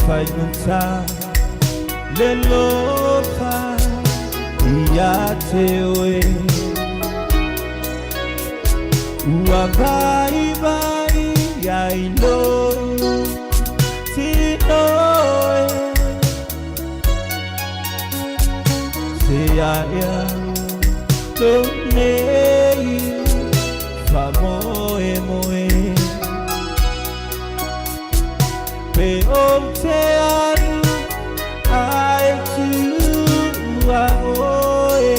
faigata le lofa ia te oe. Ua vaivai ai lou tino e. Se aia lou nei faamoemoe. Pe ou te alu ai tua oe.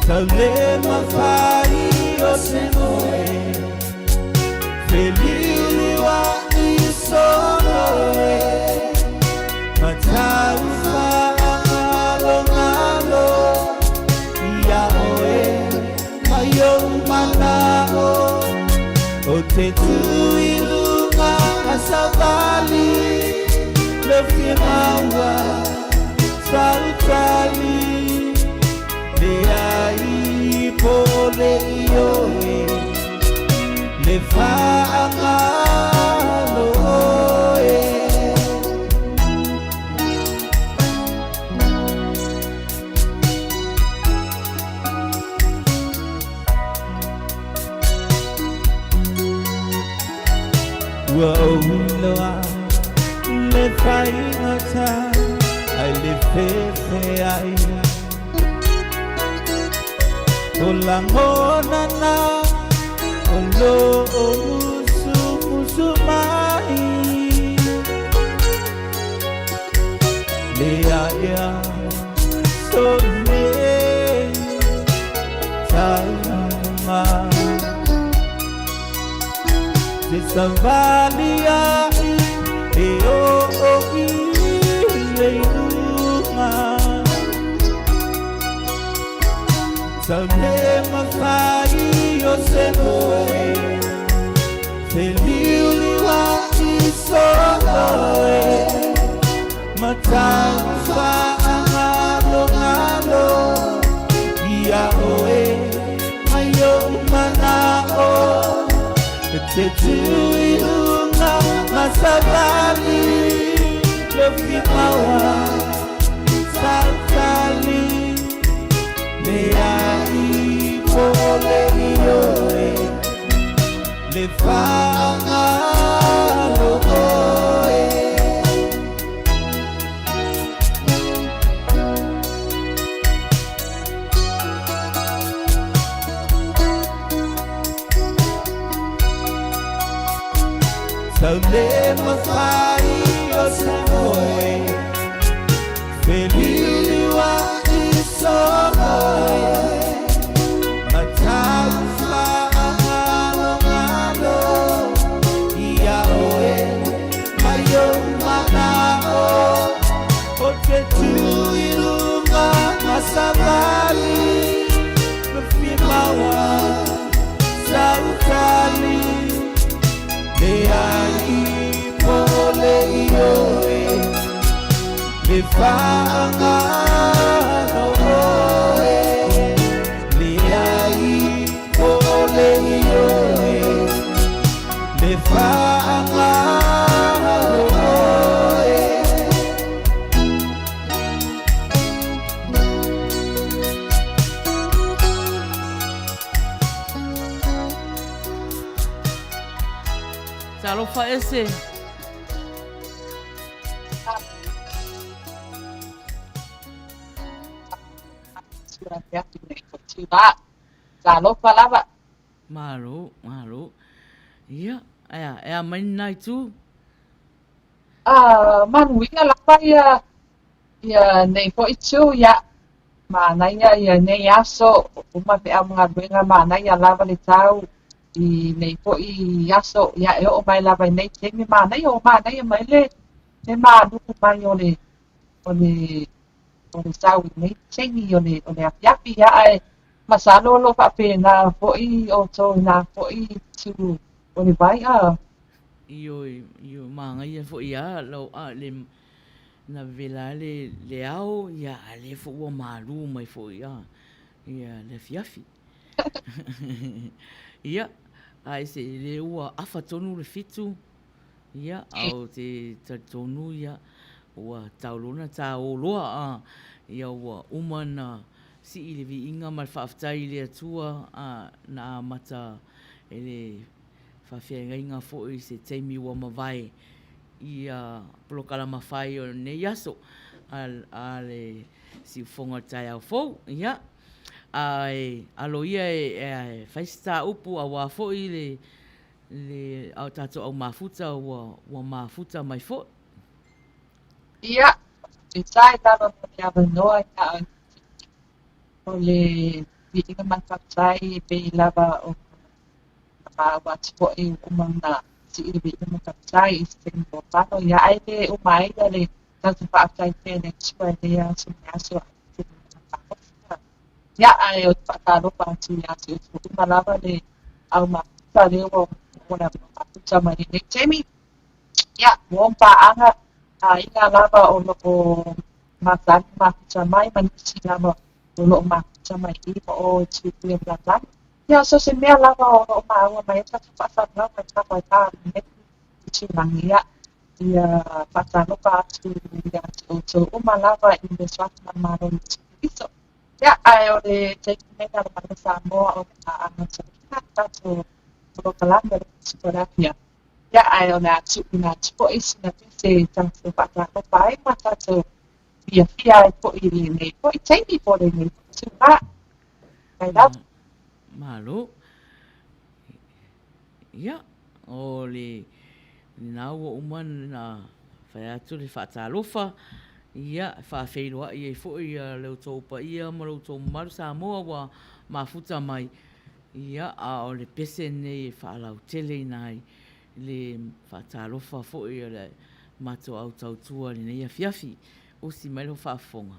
Tau le mafai o se moe Feliuliuai solo e Ma tau faagalogalo Ia oe mai ou manao O te tu i luga a savali Le fimaua sautali Leai po le ioe Le faagalo oe. Ua ou iloa le faigata ai le fefe ai. O lagona na o lo o musumusu mai. Le aia so nei tauma. Te savali ai e o i le iuga. Tau le mafai o se moe Feliuliuai solo e Ma tau faagalogalo Ia oe mai ou manao Te tu i luga ma savali Lofi maua sautali Leai po le ioe Le faagalo oe. Tau le mafai o se moe Feliuliuai solo e Ma tau faagalogalo Ia oe mai ou manao O te tu i luga ma savali Ma fimaua sautali Leai po le ioe Le faagalo oe Leai po le ioe Le faagalo oe. Talofa ese. Talofa lava. Malo, malo. Ia, ea, ea mai nai tu. Ah, manuia lava ia ia nei foi tu ia. Manaia ia nei aso, uma feau ma galuega, manaia lava le tau i nei foi aso, ia e oo mai lava i nei taimi, manaia ua manaia mai le le malu mai o le o le o le tau i nei taimi o le o le afiafi, ia ae masalo o lo o faapena foi outou i na foi itu o le vai a. Ioe, ioe, manaia foi a lau a le Na vevela ai le, le ao, ia, a lea foi ua malū mai foi a, ia, le afiafi. Ia, ae se le ua afa tonu le fitu, Ia, a ou te talitonu ia, ua tau loa ona ta ō loa, a, ia ua uma na sii le viiga ma le faafetai i le Atua, a, na amata e le faafeagaiga foi i se taimi ua mavae ia polokalama fai o lenei aso a le siufofoga o le taeao fou. Ia, ae alo ia e fai se tā upu aua foi le le tatou au mafuta ua mafuta mai foi. Ia, faafetai lava mo le avanoa ia o le viiga ma le faafetai e pei lava o maua atu foi ua uma ona sii le viiga ma le faafetai i se taimi ua fano ia ae le uma ai le tatou faafetai pea i le Atua i lenei aso ma le aso Ia, ae ou te faatalofa atu ia te outou uma lava le au mafuta lea ua maua le avanoa mafuta mai lenei taimi. Ia, ua om paaga aiga lava o lo o masani mafuta mai ma nisi lava o lo o mafuta mai i ma o i Tupuia ma lalolagi. Ia, so se mea lava o lo o maua mai ai tatou faasalalauga i tafaita o lenei itulagi. Ia, ia faatalofa atu ia te outou uma lava i le Suafa ma le Malo o Iesu Keriso. Ia, ae o le taimi lenei alo mai o Samoa o le a amataina le tatou polokalame o le Festival o le Afiafi. Ia, ae o le a tuuina atu foi sina pese e tatou faatalofa ai ma tatou fiafia ai foi i lenei foi taimi po o lenei foi itulā. Mai lava. Malo. Ia, o le lena ua uma ona fai atu le faatalofa, ia, e faafeiloai ai foi le outou paia ma lo outou mamalu Samoa ua mafuta mai, ia, a o le pese lenei e faalauteleina ai le faatalofa foi a le matou au tautua i lenei afiafi. Usi mai lau faafofoga.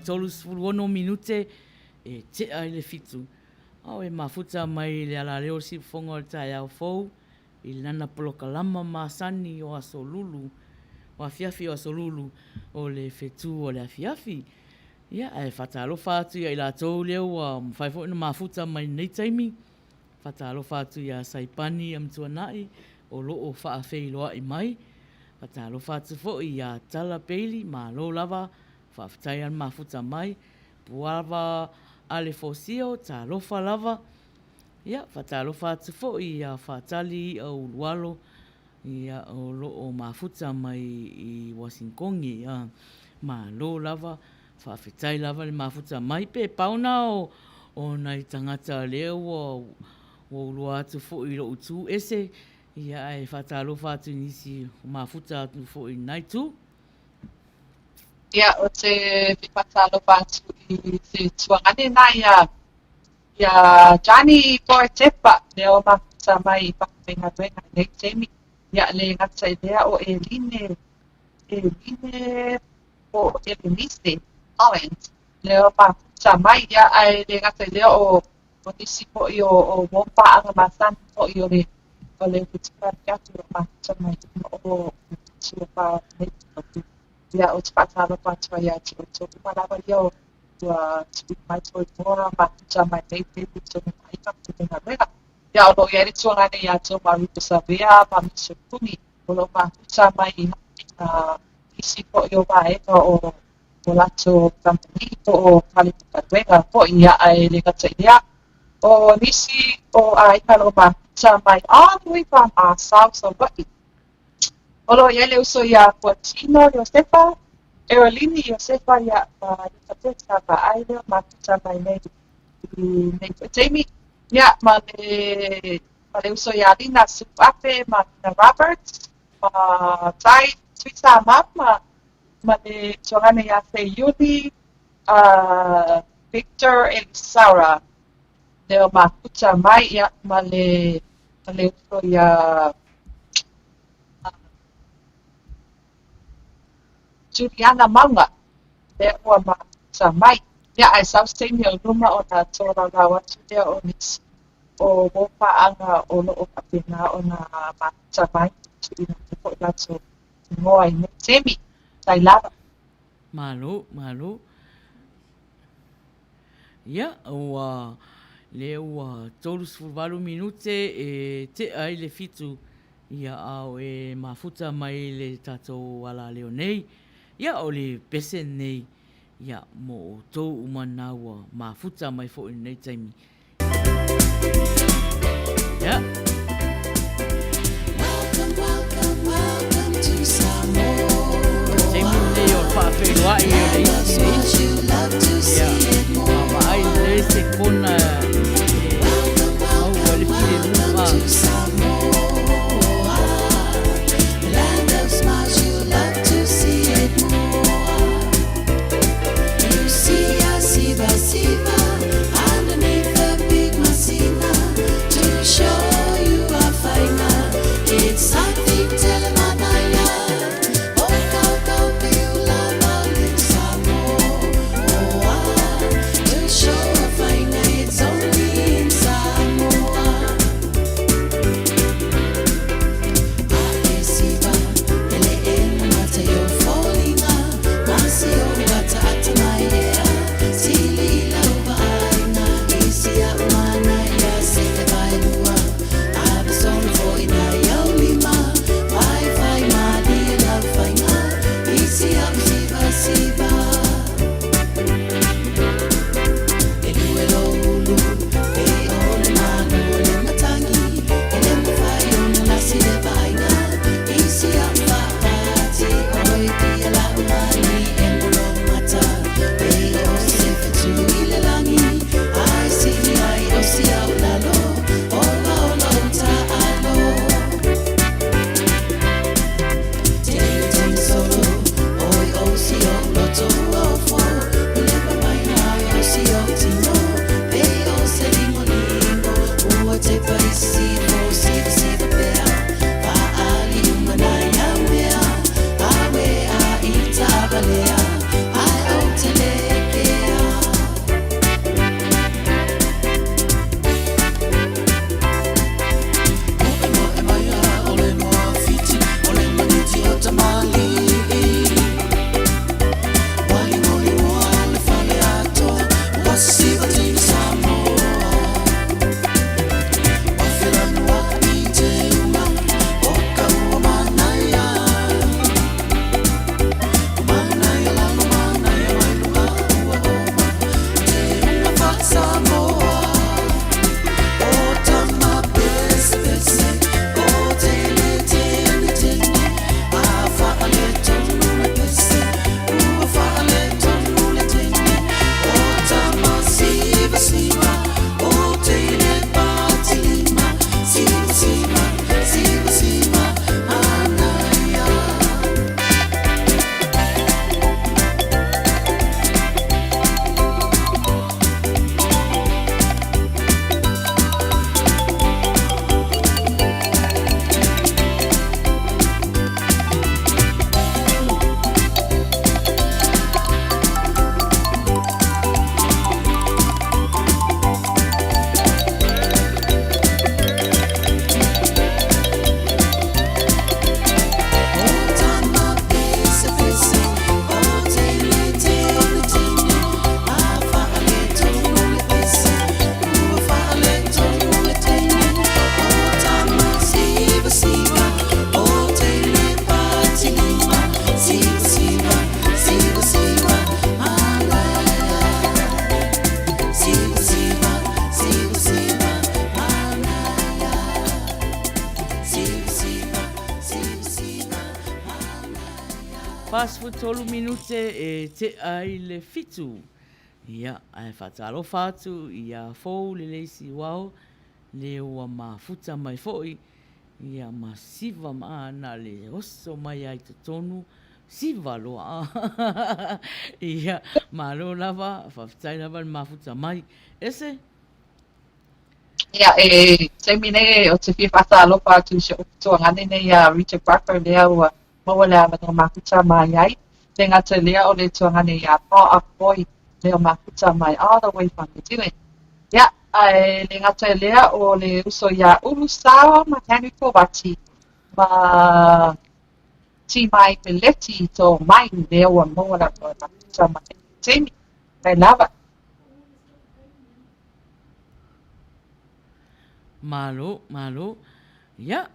36 minute e tea ai le fitu. A o e mafuta mai le alaleo o Siufofoga o le taeao fou i lana polokalama masani o aso lulu, o afiafi o aso lulu o le fetu o le afiafi. Ia, ae faatalofa atu ia i latou lea ua mafai foi ona mafuta mai i lenei taimi. Faatalofa atu ia Saipani Amituanai o lo o faafeiloai mai. Faatalofa atu foi ia Tala Bailey, malo lava, faafetai lava le mafuta mai. Puava Alefosio, talofa lava. Ia, faatalofa atu foi ia Faatali I'a Ulualo, ia, o lo o mafuta mai i Uasinikogi. Ia, malo lava, faafetai lava le mafuta mai. Pe pau na o, o nai tagata lea ua, ua ulua atu foi i lou itu ese, ia, ae faatalofa atu i nisi o mafuta atu foi i lena itu. Ia, ou te fia faatalofa atu i se tuagane na ia Ia Johnny Poetepa, lea ua mafuta mai i faafaigaluega i nei taimi. Ia le gata i lea o Eline, Eline po o Elenise Holland, lea ua mafuta mai. Ia ae le gata i lea o o nisi foi o o uo paaga masani foi o le o le fetuga afiafi o mafuta mai o o tua pa nei. Ia ou te faatalofa atu ai ia te outou uma lava ia o ua tuuina mai tou igoa mafuta mai nei taimi i totonu o aiga ma faigaluega. Ia, o lo o i ai le tuaga nei ia tou Mariko Savea ma Mitchell Kuni, o lo o mafuta mai i nisi foi o vaega o o latou kamupani po o fale faigaluega foi, ia, ae le gata i lea, o nisi o aiga o lo o mafuta mai all the way from Asau, Savaii. O lo o i ai le uso iā Fuatino Iosefa, Erolini Iosefa ia ma Iosapeta Vaai lea mafuta mai nei i nei foi taimi. Ia, ma le, ma le uso iā Lina Suape ma Lina Roberts, ma Tai Tuisamau ma, ma le tuagane iā Seiuli, uh, Victor Elisara lea mafuta mai, ia, ma le, ma le uso iā Juliana Mauga, lea ua mafuta mai. Ia, ae sau se taimi o luma ona tolaulau atu lea o nisi o uo paaga o lo o faapena ona mafuta mai, tuuina mai foi latou igoa i nei taimi. Tai lava. Malo, malo. Ia, ua, lea ua 38 minute e tea ai le fitu, ia, a o e mafuta mai le tatou alaleo nei. Ia, o le pese nei, ia, mo outou uma na ua mafuta mai foi i lenei taimi. Ia. Welcome, welcome, welcome to Samoa. Taimi lenei o le faafeiloai o le isi i le isi. Ia, vaavaai lelei se kona e maua ai le filemu. 43 minute e tea i le 7. Ia, ae faatalofa atu ia Fou Leleisi Wao le ua mafuta mai foi, ia ma siva ma na le oso mai ai totonu, siva loa. Ia, malo lava, faafetai lava le mafuta mai. Ese? Ia, e taimi nei ou te fia faatalofa atu i si ou tuagane nei ia Richard Barker lea ua maua le avanoa mafuta mai ai. Le gata i lea o le tuagane ia Paul Akoi lea ua mafuta mai all the way from New Zealand. Ia, ae le gata i lea o le uso ia Ulu Sao ma Henry Kovati ma Timai Peleti i tō mai lea ua maua le avanoa mafuta mai ai i le taimi. Kai lava. Malo, malo. Ia,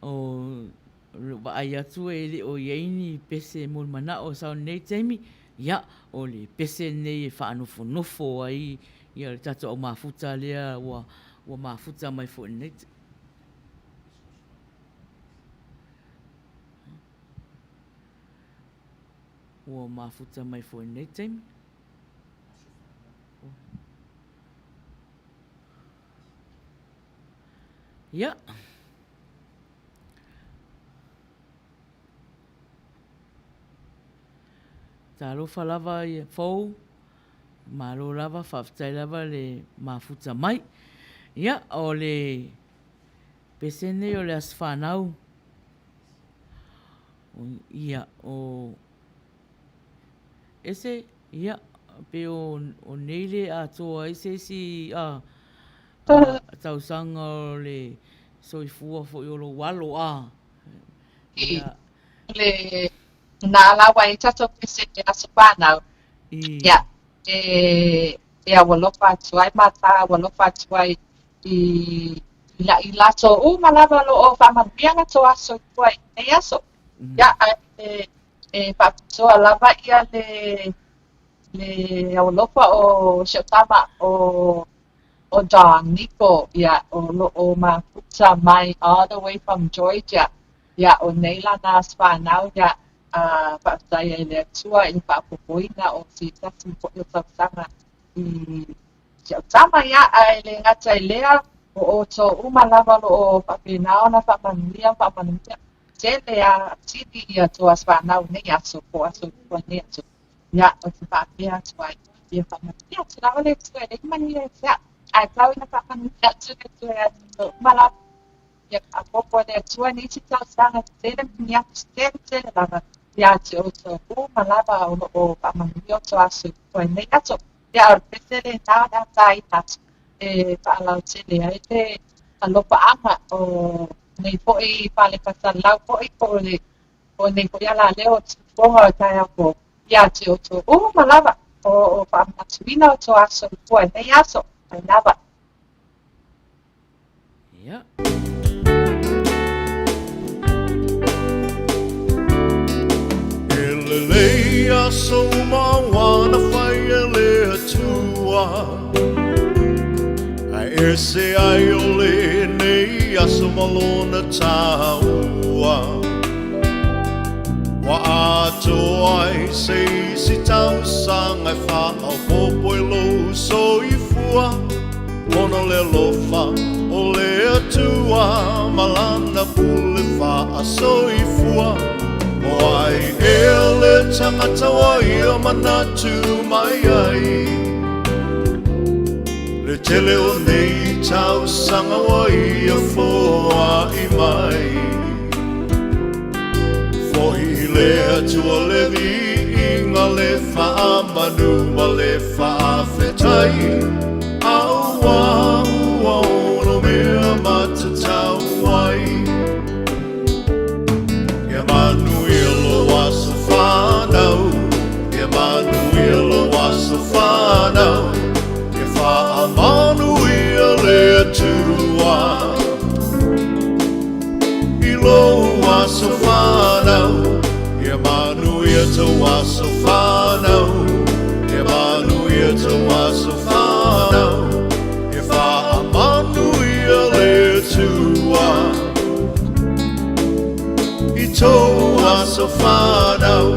o lou vaai atu e le o i ai ni pese mo le manao o sao nei taimi, ia, o le pese lenei e faanofonofo ai ia le tatou au mafuta lea ua, ua mafuta mai foi i lenei Ua mafuta mai foi i lenei taimi. Ia. Talofa lava ia Fou, malo lava, faafetai lava le mafuta mai. Ia, o le pese nei o le aso fanau. Ia, o Ese, ia, pei o, o nei le atoa ai se isi a, a, tausaga o le soifua foi o lou alo, a. Ia. Le, na ala ua i tatou pese i aso whanau. I. Ia, e, e aualofa atu ai ma tā aualofa atu ai i, i, la, i latou uma lava o lo o faamanuia latou aso soifua i lenei aso. Ia, ae e, e faapitoa lava ia le, le aualofa o si ou tama o, o Don Nico, ia, o lo o mafuta mai all the way from Georgia. Ia, o nei lana aso fanau, ia, a faafetai ai i le Atua i le faaopoopoina o se tasi foi o tausaga i Si au tama, ia, ae le gata i lea, o outou uma lava o lo o faapena ona faamanuia ma faamanuia tele a sili ia tou aso fanau i nei aso, po o aso soifua i nei aso. Ia, ou te faapea atu ai, ia faamanuia atu lava le Atua e leai manuia ia te au, ae tau ina faamanuia atu le Atua ia te outou uma lava. Ia faaopoopo e le Atua nisi tausaga tele ma ni aso tele tele lava ia te outou uma lava o lo o faamanuia outou aso soifua i nei aso. Ia, o le pese lena o le a tāina atu e faalautele ai le alofaaga o nei foi fale faasalalau foi po o le o nei foi alaleo o tufoga o taeao fou ia te outou uma lava o o faamanatuina outou aso soifua i nei aso. Mai lava. Ia. E lelei aso uma ua na fai e le Atua, Ae ese ai o lenei aso ma lona taua. Ua atoa ai se isi tausaga e faaopoopo i lou soifua. Ona le alofa o le Atua ma lana pule faasoifua. O ai ea le tagata ua ia manatu mai ai? Le tele o nei tausaga ua ia foai mai. Foi le Atua le viiga le faamanu ma le faafetai, Aua ua ono mea matatau ai. Ia manuia lou aso fanau, Ia manuia lou aso fanau, Ia faamanuia le Atua. I lou aso fanau, ia manuia tou aso fanau, ia manuia tou aso fanau, ia faamanuia le Atua i tou aso. aso fanau.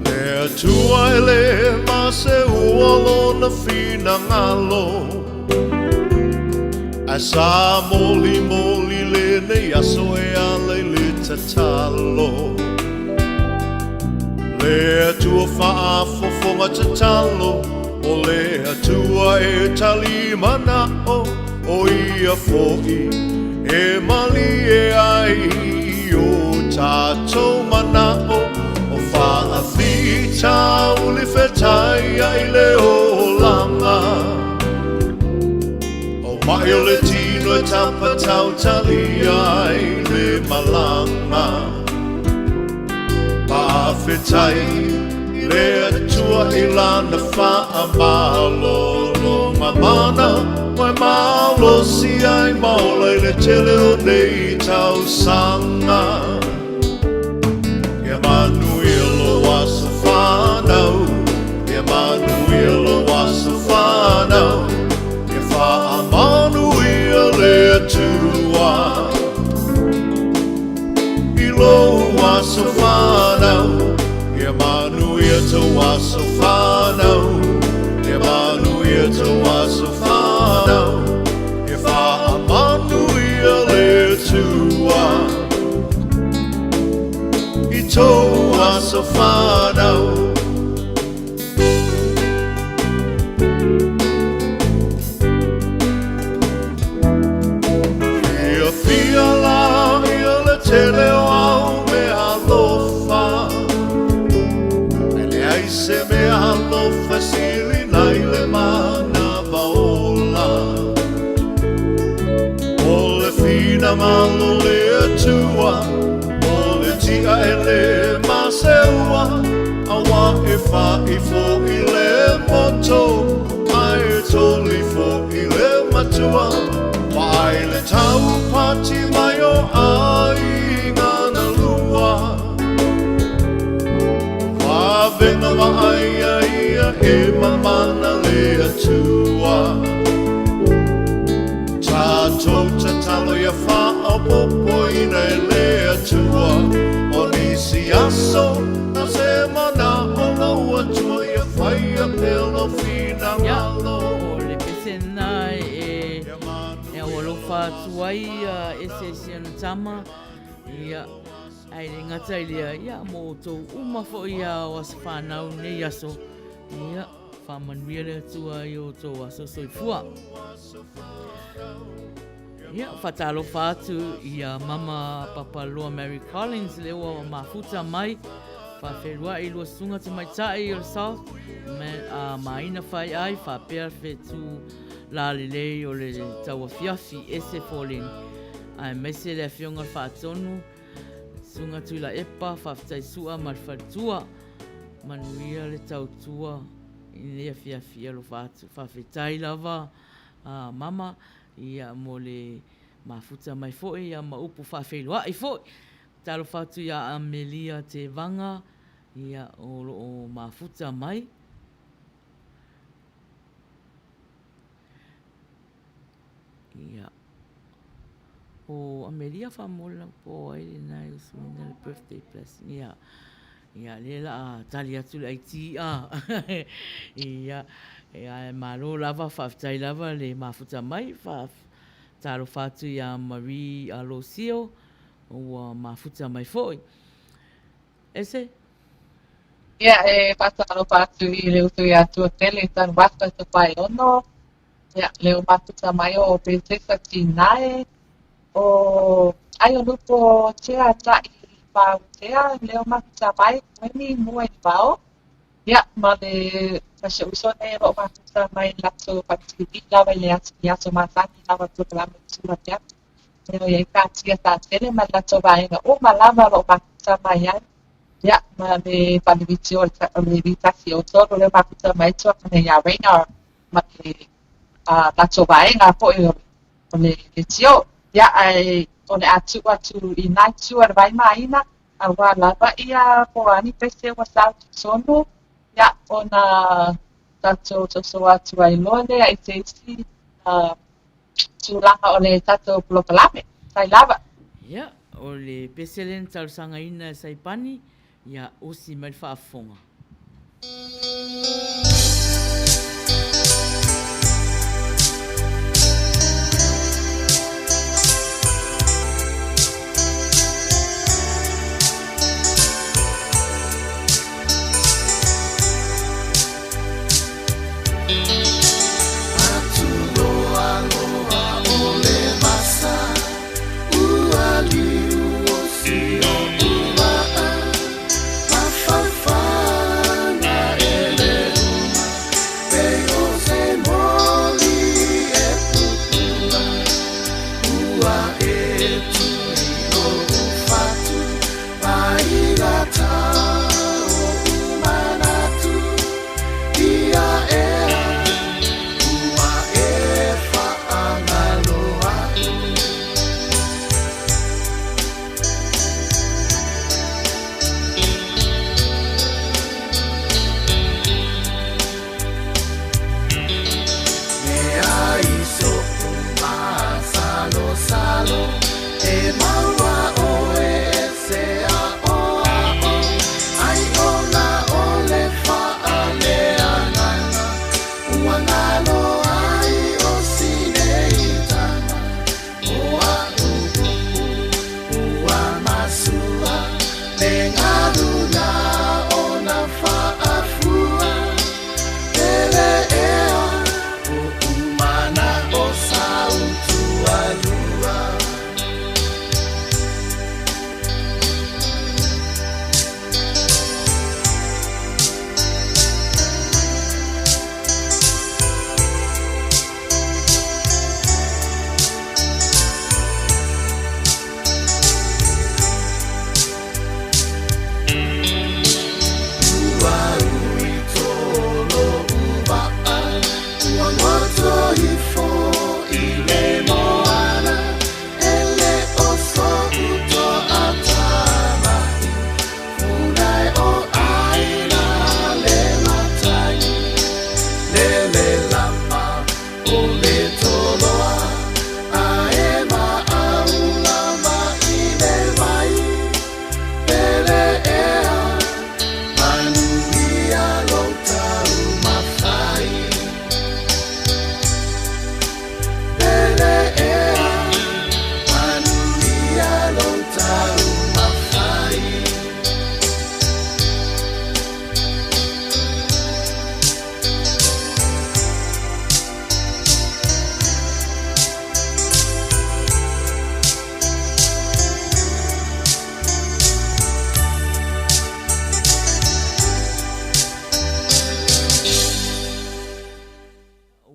Le Atua e le maseua lona finagalo, Ae sa molimoli lenei aso e ala i le tatalo. Le Atua faafofoga tatalo, O le Atua e tali manao, O ia foi e malie ai i o tatou manao, O faafitauli fetaiai le olaga. O mai o le tino e tapatautalia ai le malaga. Faafetai le Atua i Lana faamalologa mana ua e malosi ai ma ola i le tele o nei tausaga. Ia manuia lou aso fanau, ia manuia lou aso fanau, ia faamanuia le Atua. I lou aso fanau, ia manuia tou aso fanau, ia manuia tou aso fanau, ia faamanuia le Atua. I tou aso fanau. Fiafia la ia le tele o au mea alofa, E leai se mea alofa e sili nai le manava ola. O le finagalo o le Atua, o le tia e le maseua, Aua e fa'i fo'i le moto, Ae toli fo'i le matua, Vaai le taupati mai o aiga na lua. Vavega vaaia ia e mamana le Atua. Tatou tatalo ia faaopoopoina e le Atua, O nisi aso na se manao lou Atua ia faia pea lou Ia, finagalo. o le pese lena e e aualofa atu ai eseese ana tama, ia, ae le gata i lea, ia, mo outou uma foi a o aso fanau nei aso, ia, faamanuia le Atua i outou aso soifua. Ia, faatalofa atu ia Mama Papaloa Mary Collins, lea ua mafuta mai, faafeiloai i lua susuga tamaitai o le South, me, a Maina Faiai, faapea fetu lalelei o le tauafiafi ese Foleni, aemaise le Afioga le Faatonu, Susuga Tuilaepa, faafetai Sua ma le faletua, manuia le tautua i lenei afiafi, alofa atu. Faafetai lava a Mama ia mo le mafuta mai foi ia ma upu faafeiloai foi. Talofa atu ia Amelia Tevaga ia o lo o mafuta mai. Ia. O Amelia faamola po o ai lena e usuina le birthday blessing. Ia. Ia, lea la a tali atu le IT a. Ia, ia, malo lava, faafetai lava le mafuta mai, fa talofa atu ia Marie Alosio, ua mafuta mai foi. Ese? Ia, e faatalofa atu i le uso ia Tuatele Tanuwasa Tofaeono, ia, le o mafuta mai o Princesa Tinae, o Aionupo Tea Ta'i Pautea, le o mafuta mai Kuemi Mua i Vao, ia, ma le ma si ou uso nei o lo o mafuta mai latou fale-TV lava i le i aso masani lava polokalame o Sula Te Ata. E oi ai taatia taatele ma le latou vaega uma lava o lo o mafuta mai ai, ia, ma le fale leitio o le V1 o tolu lea mafuta mai ai tuakana ia Raynar ma le latou vaega foi o le leitio. Ia, ae o le a tuu atu i nai tua le vai maina, aua lava ia po o a ni pese ua sau i totonu, ia, ona tatou soso atu ai loa lea i se isi. tulaga o le tatou polokalame. Faafetai lava. Ia, o le pese lea na talosagaina e Saipani, ia osi mai le faafofoga.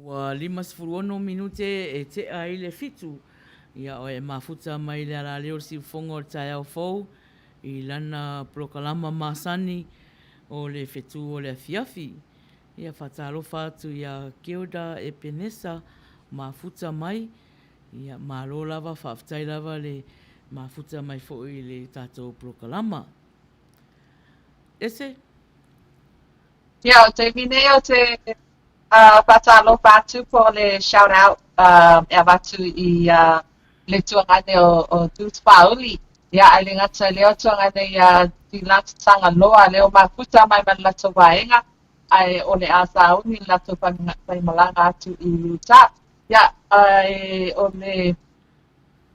Ua 56 minute e tea ai le fitu, ia o e mafuta mai le alaleo o le siufofoga o le taeao fou i lana polokalama masani o le fetu o le afiafi. Ia faatalofa atu ia Gilda Epenesa mafuta mai, ia malo lava faafetai lava le mafuta mai foi i le tatou polokalama. Ese. Ia, o le taimi nei ou te faatalofa atu po o le shout out e avatu i le tuagane o Deuce Faauli. Ia, ae le gata i lea o tuagane ia Deluxe Tagaloa lea o mafuta mai ma le latou vaega, ae o le a sauni le latou faimalaga atu i Utah. Ia, ae o le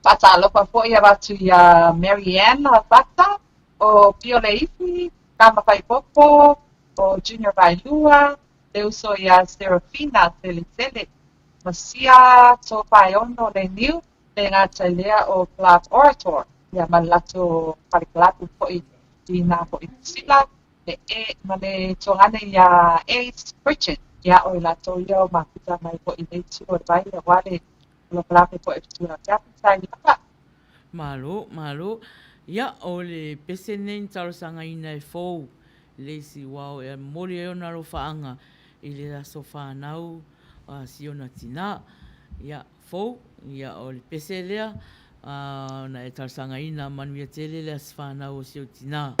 faatalofa foi avatu iā Mary Ann Fata, o Pio Leifi, Kama Faipopo, o Junior Vailua, le uso iā Serafina Teletele, Masia Tofaeono Leniu, le gata i lea o Clark Orator, ia ma le latou fale kalapu foi i nā foi Sila, le e, ma le tuagane iā Ace Pritchard, ia o i latou ia o mafuta mai foi i nei itu o le vai aua le polokalame foi o Fetu Afiafi. Sa i lava. Malo, malo. Ia, o le pese nei na talosagaina e fou le isi uao e momoli ai ona alofaaga i le aso fanau a si ona tinā. Ia, fou, ia o le pese lea na e talosagaina manuia tele le aso fanau o si ou tinā.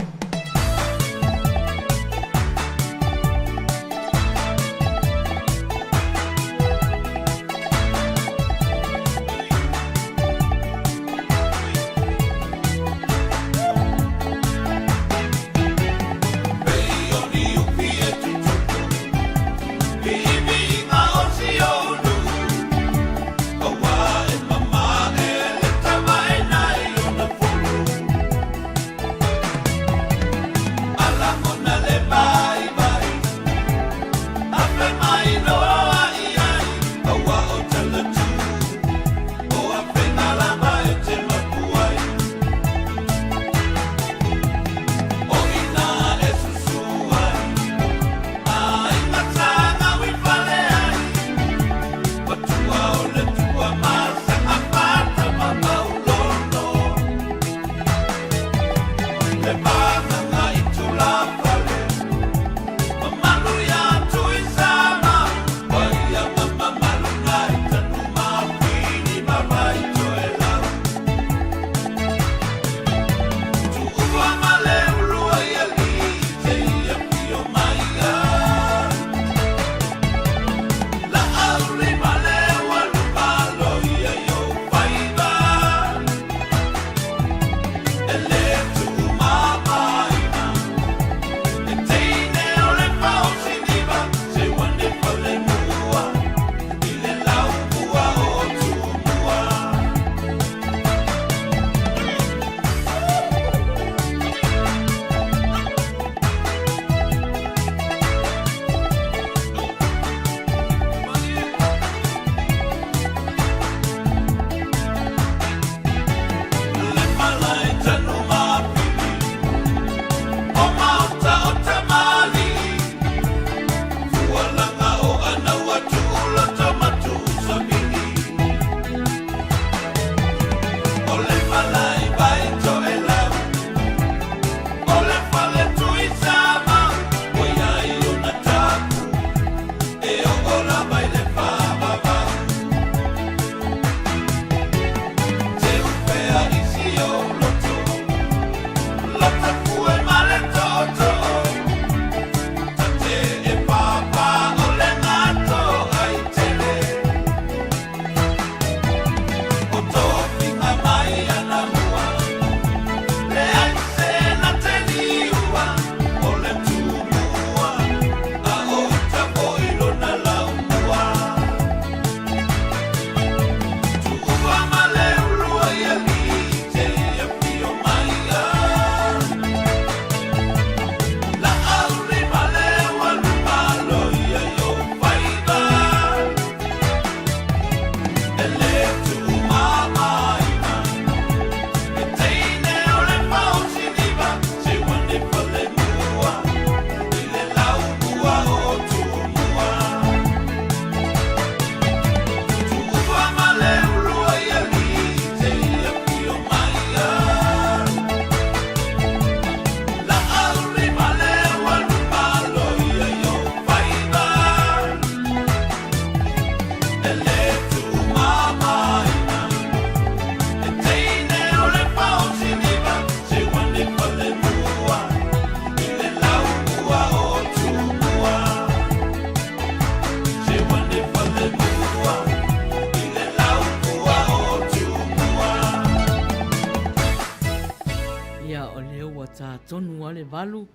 lea ua tā tonu lava le 8,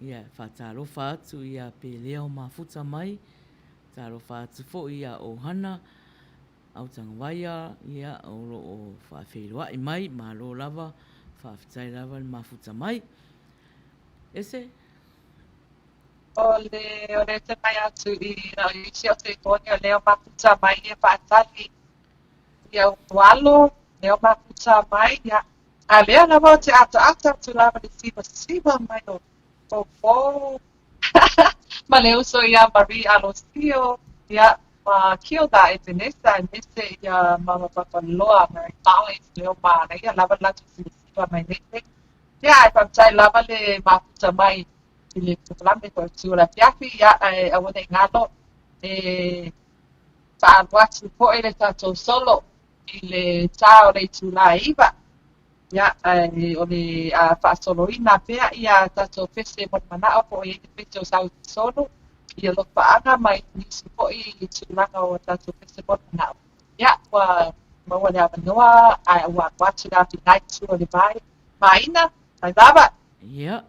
ia, e faatalofa atu ia Pelea o mafuta mai, talofa atu foi ia Ohana, Autagavaia, ia, o lo o faafeiloai mai, malo lava, faafetai lava le mafuta mai. Ese? O le o le te mai atu i na o isi o te kone o lea o mafuta mai e faatali ia ou alo, lea o mafuta mai, ia, a lea lava o te ataata atu lava le sivasiva mai o Fofo ma le uso ia Marie Alosio, ia, ma Kilda Epenesa, aemaise ia Mama Papaloa, Mary Collins, lea o manaia lava le latou sivasiva mai nei taimi. Ia, ae faafetai lava le mafuta mai i le polokalame foi o Itu o le Afiafi, ia, ae aua ne i galo e faaalu atu foi le tatou solo i le tā o le itulā e 9. Ia, ae o le a faasoloina pea ia tatou pese mo le manao po o i ai le pese o sau i totonu, i alofaaga ma nisi foi tulaga o tatou pese mo le manao. Ia, ua maua le avanoa ae ua alu atu le afinai i tua o le vai. Maina, vaivava! Ia,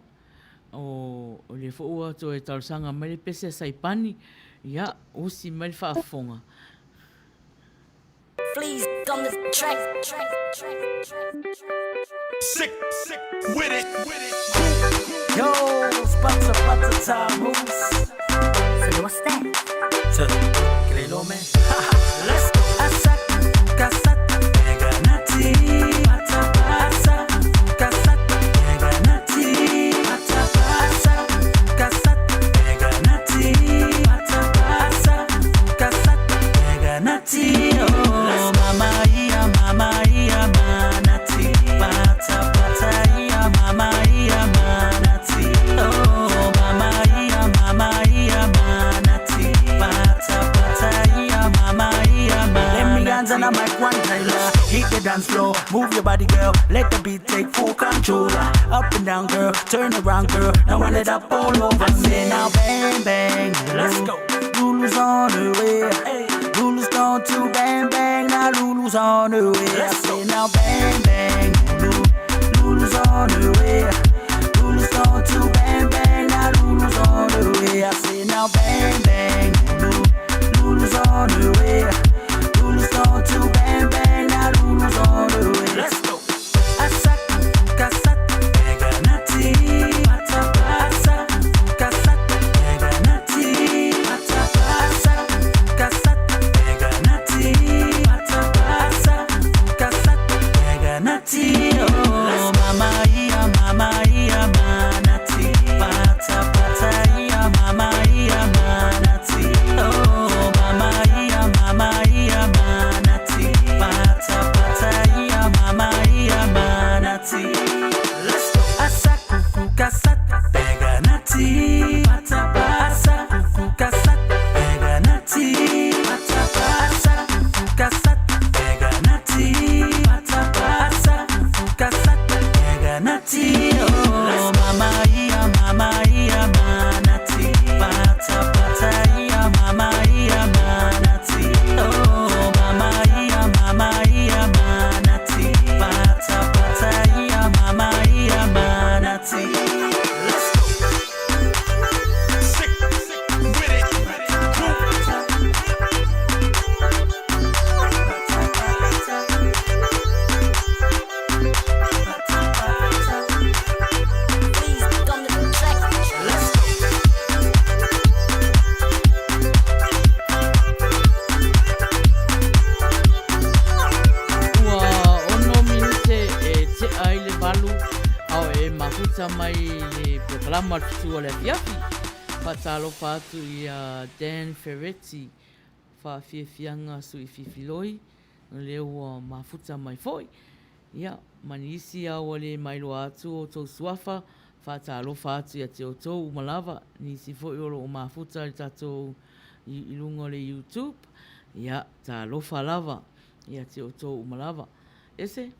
o lea foi ua toe talosaga mai le pese a Saipani, ia, usi mai le faafofoga. Sick with it. Yo, spata pata tamus. So what's that? Kelelo me. Let's go. Asak kasat mega nati. Pata asak kasat mega nati. Pata asak kasat mega nati. Pata asak kasat mega nati. Oh, mama ia mama ia manati. Pata pata ia mama ia manati. Oh, mama ia mama ia manati. Pata pata ia mama ia manati. Let me hands on a mic one Tyler. Hit the dance floor, move your body, girl. Let the beat take full control. Up and down, girl. Turn around, girl. Now roll it up all over me. Now bang bang. Let's go. Lulu's on her way. Lulu's gone to bang bang. Now Lulu's on her way. Let's go. Now bang bang. Lulu. Lulu's on her way. Lulu's gone to bang bang. Now Lulu's on her way. I say now bang bang. Lulu. Lulu's on her way. Lulu's gone to bang bang. Now Lulu's on her way. Let's go. Asak kasat mega nati. Pata asak kasat mega nati. Pata asak kasat mega nati. Pata asak kasat mega nati. Oh, mama ia mama ia manati. Pata pata ia mama ia manati. Oh, mama ia mama ia manati. Pata pata ia mama ia manati. Let's go. Asak kuku kasat pega nati. Pata asak kuku kasat pega nati. Pata asak kuku kasat pega nati. Pata asak kuku kasat pega nati. Oh, mama ia mama ia manati. Pata pata ia mama ia manati. Oh, mama ia mama ia manati. Pata pata ia mama ia manati. Let's go. Sick with it. Let's go. Ua ono minute e tea ai le 8 a o e mafuta mai le polokalama o le Fetu o le Afiafi. Faatalofa atu ia Dan Ferretti, faafiafiaga sui fifiloi, o lea ua mafuta mai foi. Ia, ma nisi a ua le mailoa atu o outou suafa, faatalofa atu ia te outou uma lava, nisi foi o lo o mafuta i le tatou i luga o le YouTube, ia, talofa lava ia te outou uma lava. Ese?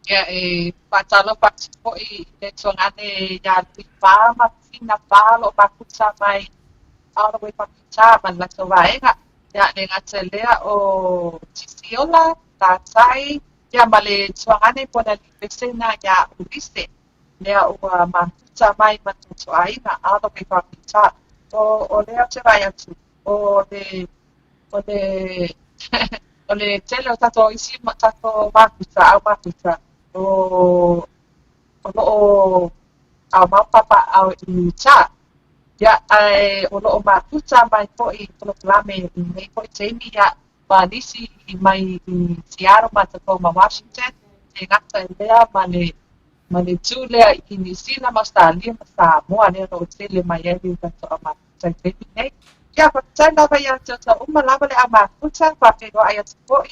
Ia, e faatalofa atu foi i le tuagane iā Lui Pā ma Tina Pā o lo o mafuta mai all the way from Utah ma le latou vaega. Ia, le gata i lea o Tisiola, Tatai, ia ma le tuagane po o le alii pesena iā Ulise. Lea ua mafuta mai ma tatou aiga all the way from Utah. O, o lea ou te vaai atu, o le, o le, o le tele o tatou isi tatou mafuta, au mafuta, o, o lo o aumau papaaao i Utah. Ia, ae o lo o mafuta mai foi i polokalame i lenei foi taimi, ia, ma nisi mai i Seattle ma Tacoma, Washington, e gata i lea ma le ma le itu lea i Niu Sila ma Ausetalia ma Samoa lea o lo o tele mai ai le tatou aumafuta i le taimi lenei. Ia, faafetai lava ia te outou uma lava le aumafuta, faafeiloai atu foi,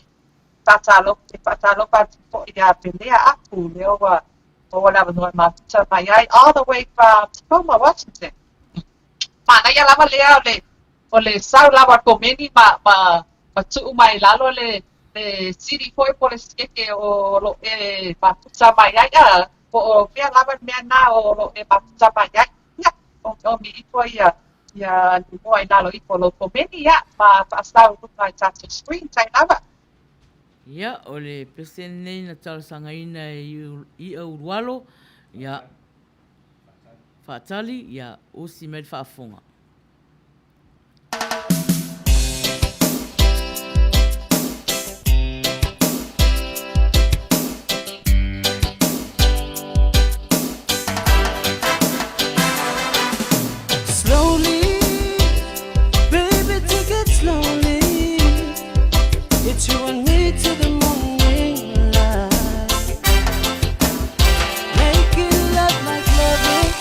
faatalofa, faatalofa atu foi ia Pelea Apu, lea ua maua le avanoa e mafuta mai ai all the way from Tacoma, Washington. Manaia lava lea o le o le sau lava o le komeni ma ma ma tuu mai i lalo le le sili foi po o le sikeke o lo o e mafuta mai ai a po o fea lava le mea na o lo o e mafuta mai ai. Ia, omiomi ifo ia ia igoa i lalo ifo o lou komeni ia ma faasau i luga i tatou screen tai lava. Ia, o le President lenei na talosagaina e I'a Ulualo, ia, Faatali, ia, osi mai le faafofoga. Slowly, baby, take it slowly. It's you and me to the morning light. Making love like loving,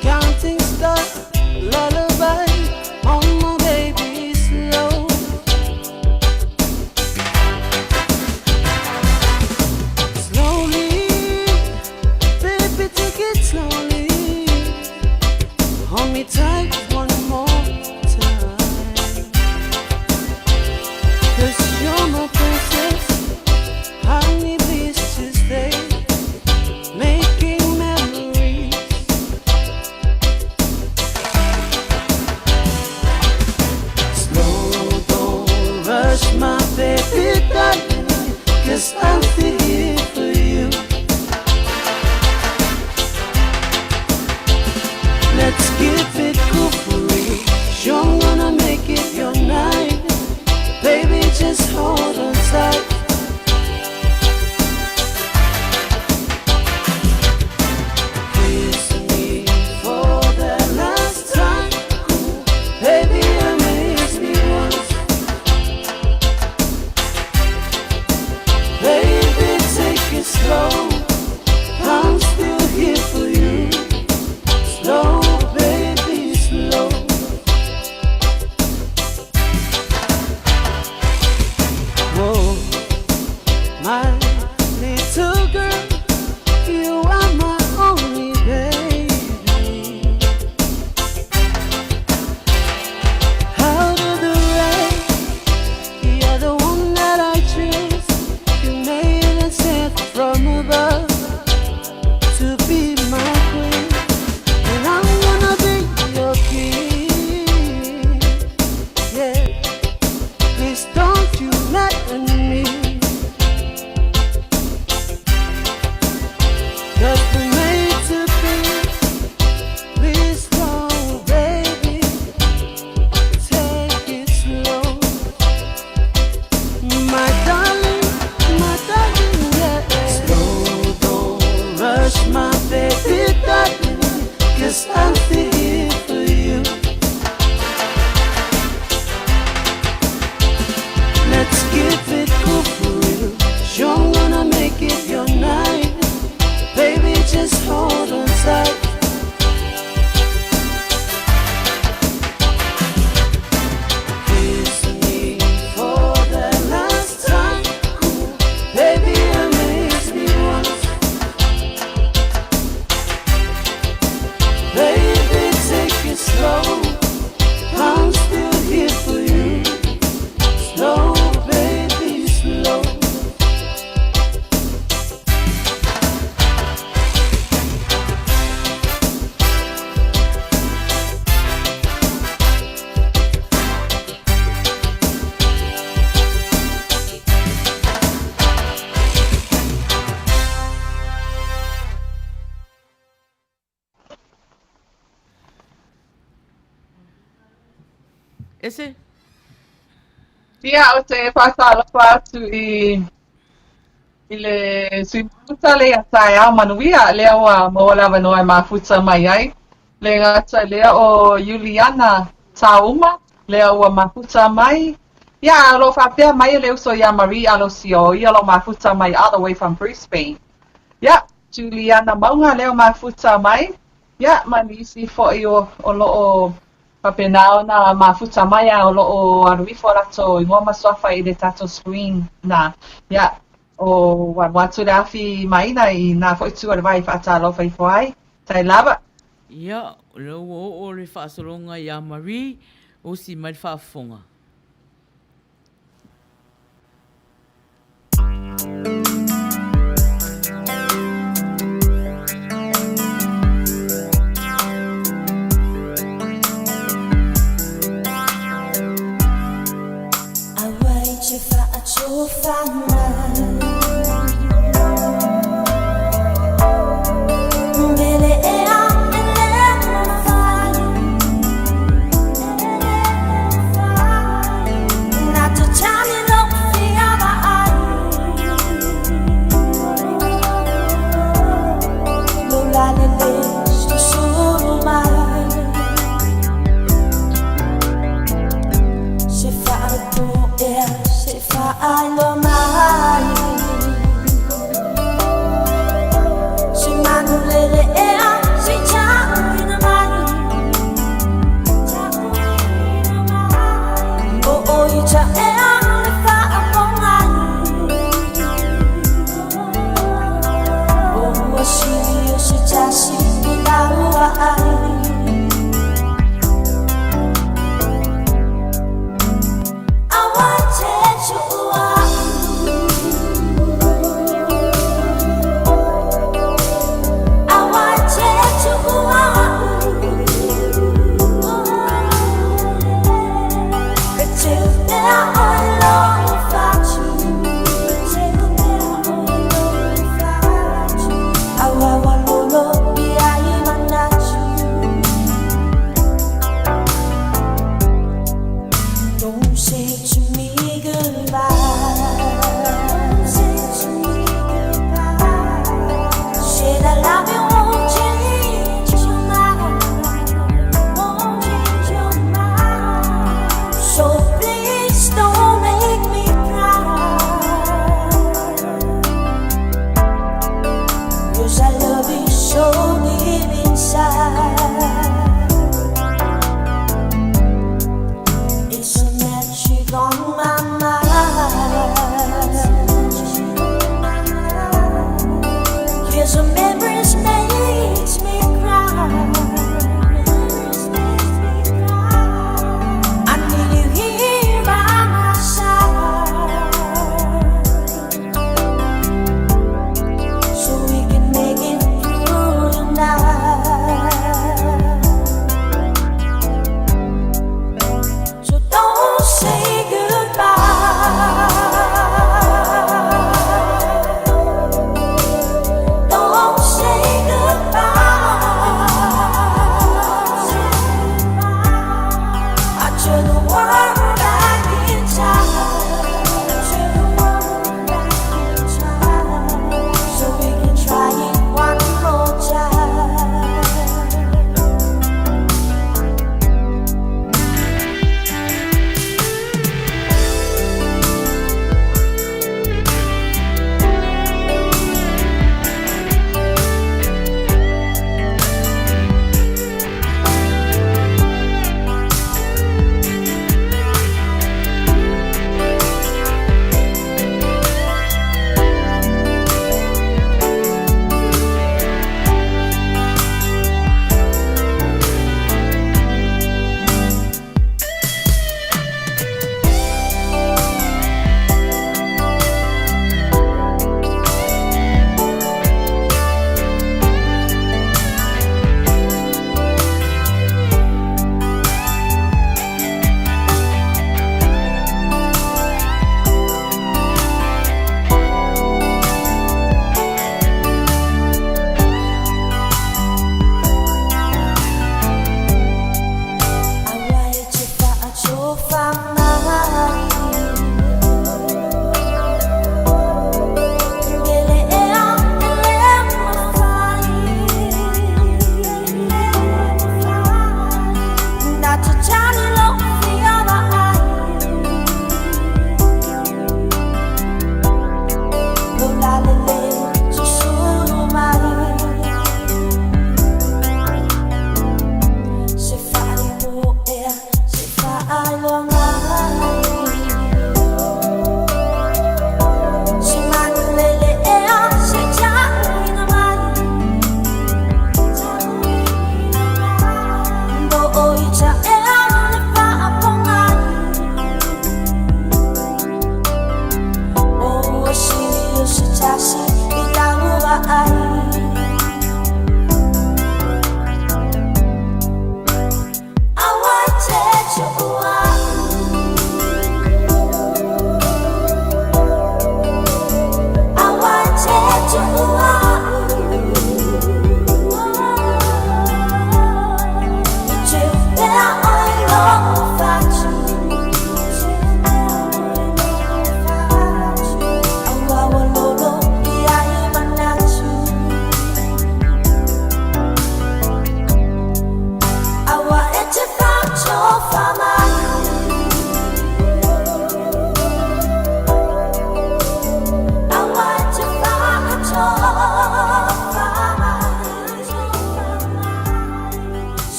counting stars, lullaby on my baby slow. Slowly, baby, take it slowly. Hold me tight one more time. 'Cause you're my princess. Honey, please just stay. Making memories. Slow, don't rush my baby darling. 'Cause I'm still here for you. Let's keep it cool for real. Sure, I'm gonna make it your night. Baby, just hold on tight. Kiss me for the last time. Baby, amaze me once. Baby, take it slow. I'm still here for you. Slow, baby, slow. Whoa, my little girl, you are my only baby. Out of the rain, you're the one that I choose. You made and sent from above to be my queen, and I'm gonna be your king. Yeah, please don't you madden me. 'Cause we're made to be. Please don't, baby, take it slow. My darling, yeah. Slow, don't rush my baby, darling. 'Cause I'm still here for you. Let's keep it cool for real. Sure, I'm gonna make it your night. Baby, just hold on tight. Kiss me for the last time. Baby, amaze me once. Baby, take it slow. I'm still here for you. Slow, baby, slow. Ese? Ia, ou te faatalofa atu i i le sui mafuta lea ia taeao manuia, lea ua maua le avanoa e mafuta mai ai. Le gata lea o Iuliana Taouma, lea ua mafuta mai. Ia, o lo o faapea mai le uso ia Marie Alosio, o ia o lo o mafuta mai all the way from Brisbane. Ia, Juliana Mauga lea ua mafuta mai. Ia, ma nisi foi o, o lo o faapena ona mafuta mai a o lo o alu ifo a latou igoa ma suafa i le tatou screen na. Ia, o ua alu atu le afi maina i nā foi itu o le vai e faatalofa ifo ai. Tai lava. Ia, o lea ua oo le faasologa ia Marie, osi mai le faafofoga.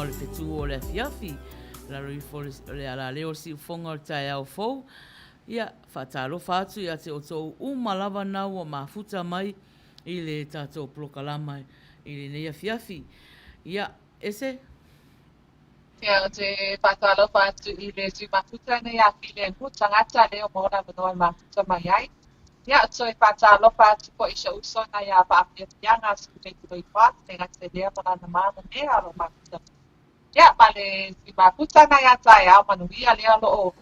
o le fetu o le afiafi, lalo ifo o le alaleo o le siufoga o le taeao fou. Ia, faatalofa atu ia te outou uma lava na ua mafuta mai i le tatou polokalama i lenei afiafi. Ia, ese. Ia, ou te faatalofa atu i le sui mafuta nei a Filemu, tagata lea ua maua le avanoa e mafuta mai ai. Ia, ou te toe faatalofa atu foi i si ou uso nai a Faafiafiaga a Sui Loifoa, le gata i lea ma lana mana mea o lo o mafuta mai. Ia, ma le sui mafuta nai a taeao manuia lea o lo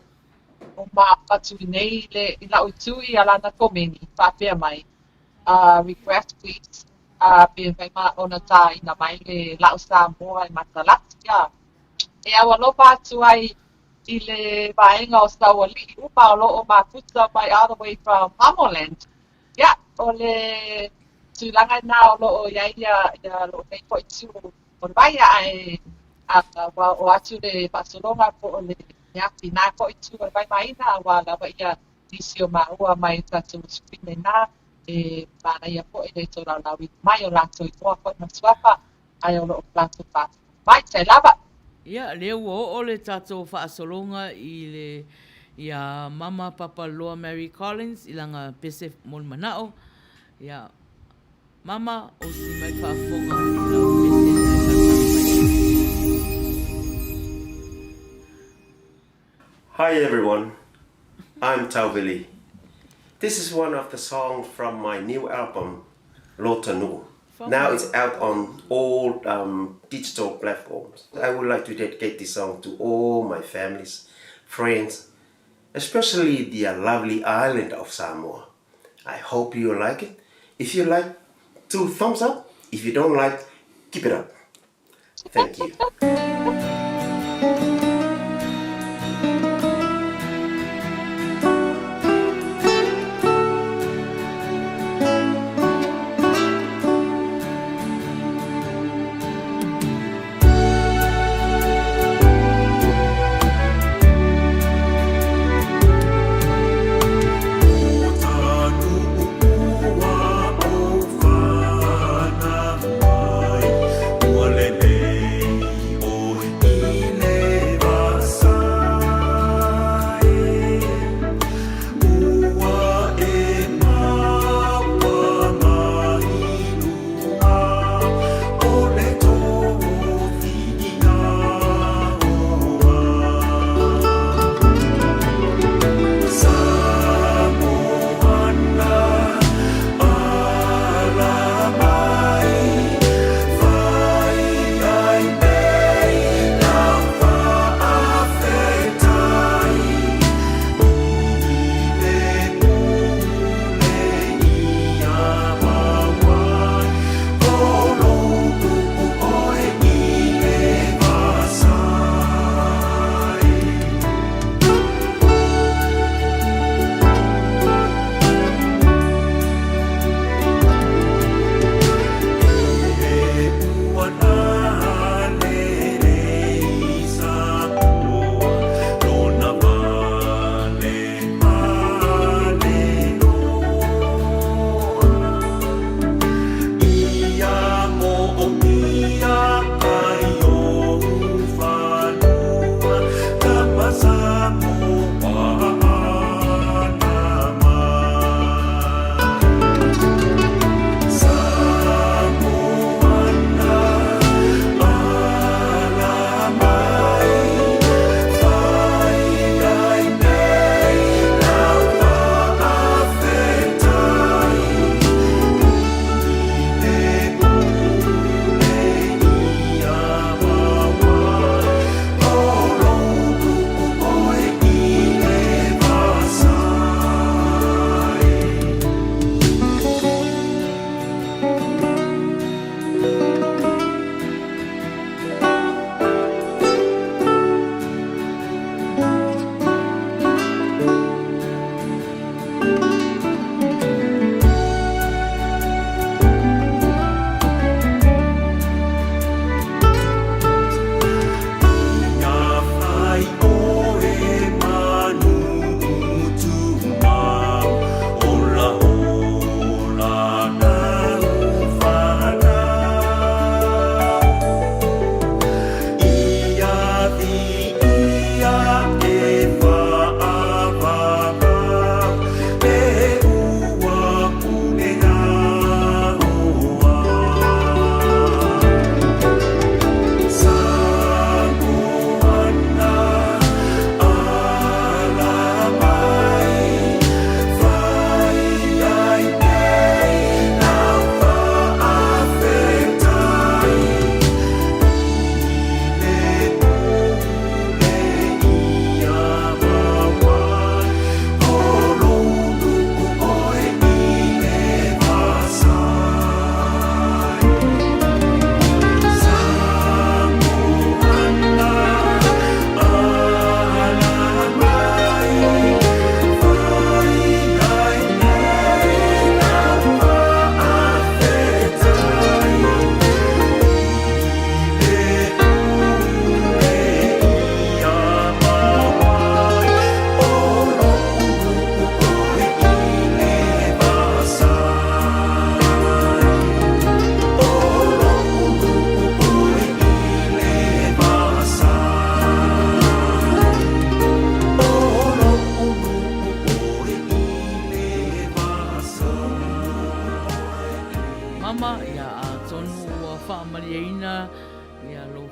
o maua atu nei le, i la'u itu ia lana komeni, faapea mai, Request please, pe mafai ma ona tāina mai le la'u Samoa e matalaki, ia. E au alofa atu ai i le vaega o Sauali'i uma o lo o mafuta mai all the way from Hamoland. Ia, o le tulaga lena o lo o i ai ia, ia lo'u nei foi itu o le vai, ae ua oo atu le faasologa po o le lena foi itu o le vai maina, aua lava ia nisi o māua mai tatou screen lena, e manaia foi le tolaulauina mai o latou igoa foi ma suafa, ae o lo o latou faafofoga mai. Tai lava! Ia, lea ua oo le tatou faasologa i le ia Mama Papaloa Mary Collins i lana pese mo le manao. Ia, Mama, osi mai le faafofoga i lau pese na e talosaga mai ai. Hi everyone, I'm Tauvili. This is one of the songs from my new album, Lota Nu'u. Now it's out on all um, digital platforms. I would like to dedicate this song to all my families, friends, especially the lovely island of Samoa. I hope you like it. If you like, two thumbs up. If you don't like, keep it up. Thank you.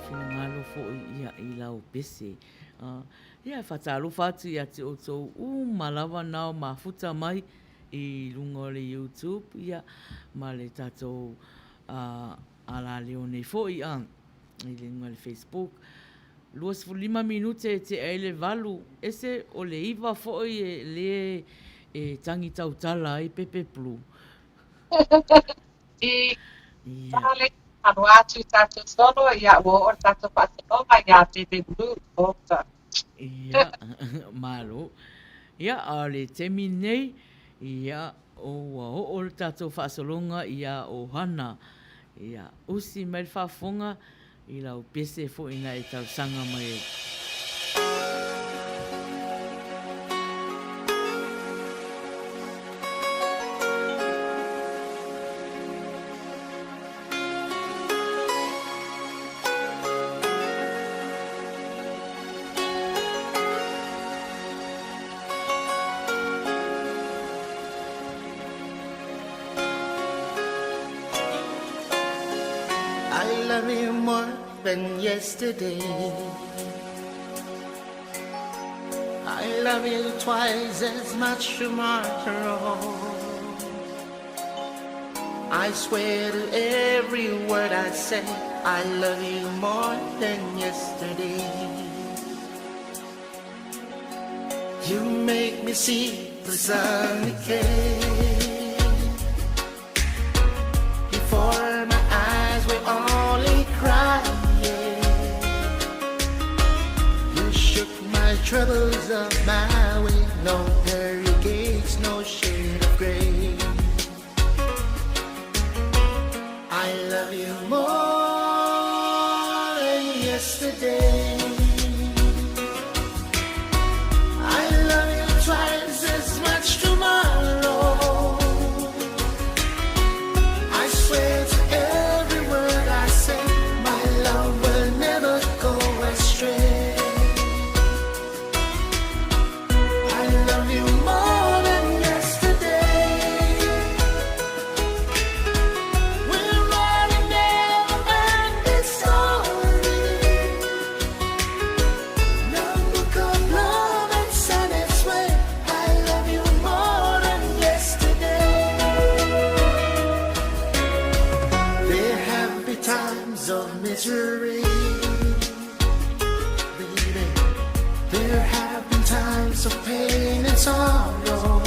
finagalo foi ia i lau pese. Ia e faatalofa atu ia te outou uma lava na o mafuta mai i luga o le YouTube ia ma le tatou alaleo nei foi i luga o le Facebook. 25 minute e tea ai le valu, ese o le iva foi e le e tagi tautala ai Pepe Blue. I Ia. Aloha atu i tatou solo, ia ua oo le tatou faasologa iā Pepe Blue. Oka. Ia, malo. Ia, a o le taimi nei, ia, ua oo le tatou faasologa iā Ohana. Ia, usi mai le faafofoga i lau pese foi na e talosaga mai ai. I love you more than yesterday. I love you twice as much tomorrow. I swear to every word I say, I love you more than yesterday. You make me see the sun came. Before my eyes were only crying. You shook my troubles off my way. No pearly gates, no shade of gray. I love you more than yesterday. I love you twice as much tomorrow. I swear to every word I say, my love will never go astray. I love you more than yesterday. We're running never-ending story. No book of love that's on its way. I love you more than yesterday. There have been times of misery, baby. There have been times of pain and sorrow.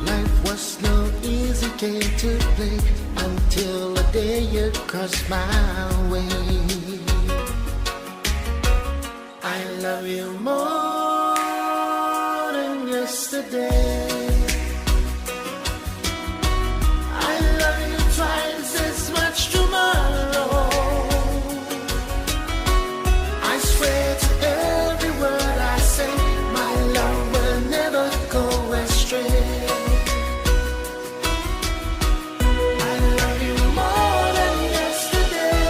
Life was no easy game to play until the day you crossed my way. I love you more than yesterday. I love you twice as much tomorrow. I swear to every word I say, my love will never go astray. I love you more than yesterday.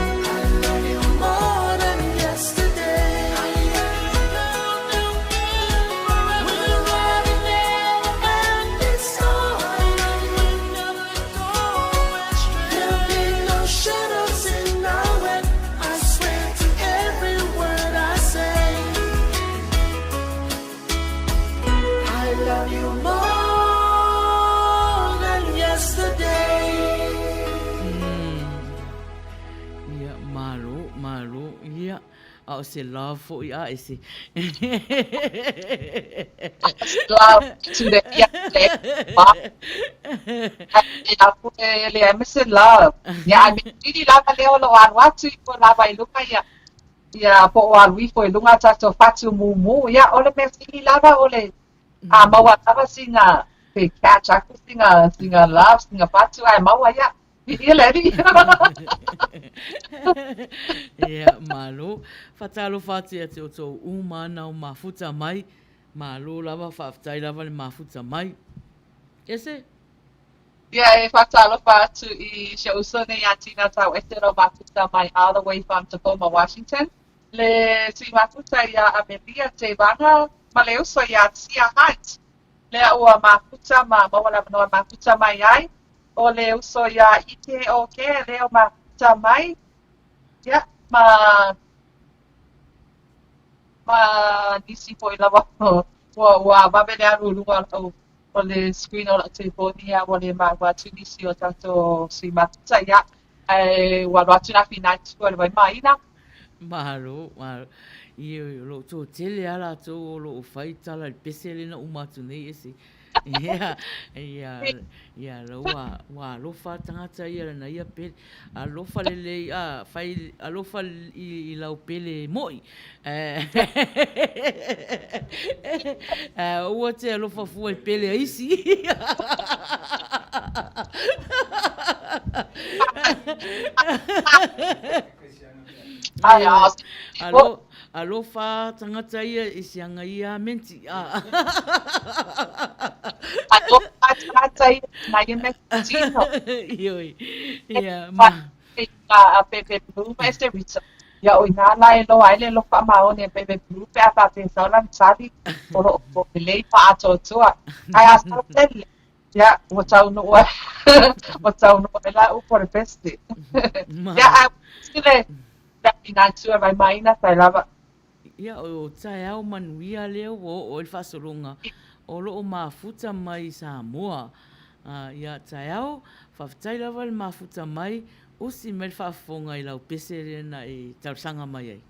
I love you more than yesterday. We're running never-ending story. There'll be no shadows in our way. I swear to every word I say. I love you more than yesterday. Ia, malo, malo, ia, a o se love foi a e se. Love to the ia le ma. E a pule le a me se love. Ia ai me pili lava lea o lo o alu atu i ko lava i luga ia ia po o alu ifo i luga tatou fatu mumu. Ia o le mea sili lava o le a maua lava sina pe catch aku sina sina love sina fatu ae maua ia. Ia le alii. Ia, malo. Faatalofa atu ia te outou uma na o mafuta mai. Malo lava, faafetai lava le mafuta mai. Ese? Ia, e faatalofa atu i si ou uso nei ia Tina Tauese o lo o mafuta mai all the way from Tacoma, Washington. Le sui mafuta ia Amelia Tevaga ma le uso ia Tia Hunt. Lea ua mafuta ma maua le avanoa e mafuta mai ai. O le uso ia Ike Oke lea ua mafuta mai. Ia, ma ma nisi foi lava ua ua vave le alu i luga o lau o le screen o lau telefoni a ua le maua atu nisi o tatou sui mafuta ia ae ua alu atu la Finaitu o le Vaimāina. Malo, malo. Ioe, o lo o toatele lava latou o lo o fai tala i le pese lea na uma atu nei e se Ia, ia, ia, la ua, ua alofa tagata ia lana ia pele. Alofa lelei, a, fai, alofa i, i lau pele mo'i. Aua te alofa fua i pele a isi. Ai, a, Alo, alofa tagata ia i siaga ia menti. Alofa tagata ia na ia menti. Ioe. Ia, ma. A Bebe Blue ma ese Rita. Ia o inā la e loa ai le alofa maoni a Bebe Blue pe a faapea e sau lana tali o lo o lelei ma atoatoa. Ae a sau tele, ia, ua taunuu ai, ua taunuu ai la upu o le pese. Ia, ae sile, inā tua mai maina tai lava. Ia, o taeao manuia lea ua oo ai le faasologa o lo o mafuta mai i Samoa. Ia, taeao, faafetai lava le mafuta mai, usi mai le faafofoga i lau pese lea na e talosaga mai ai.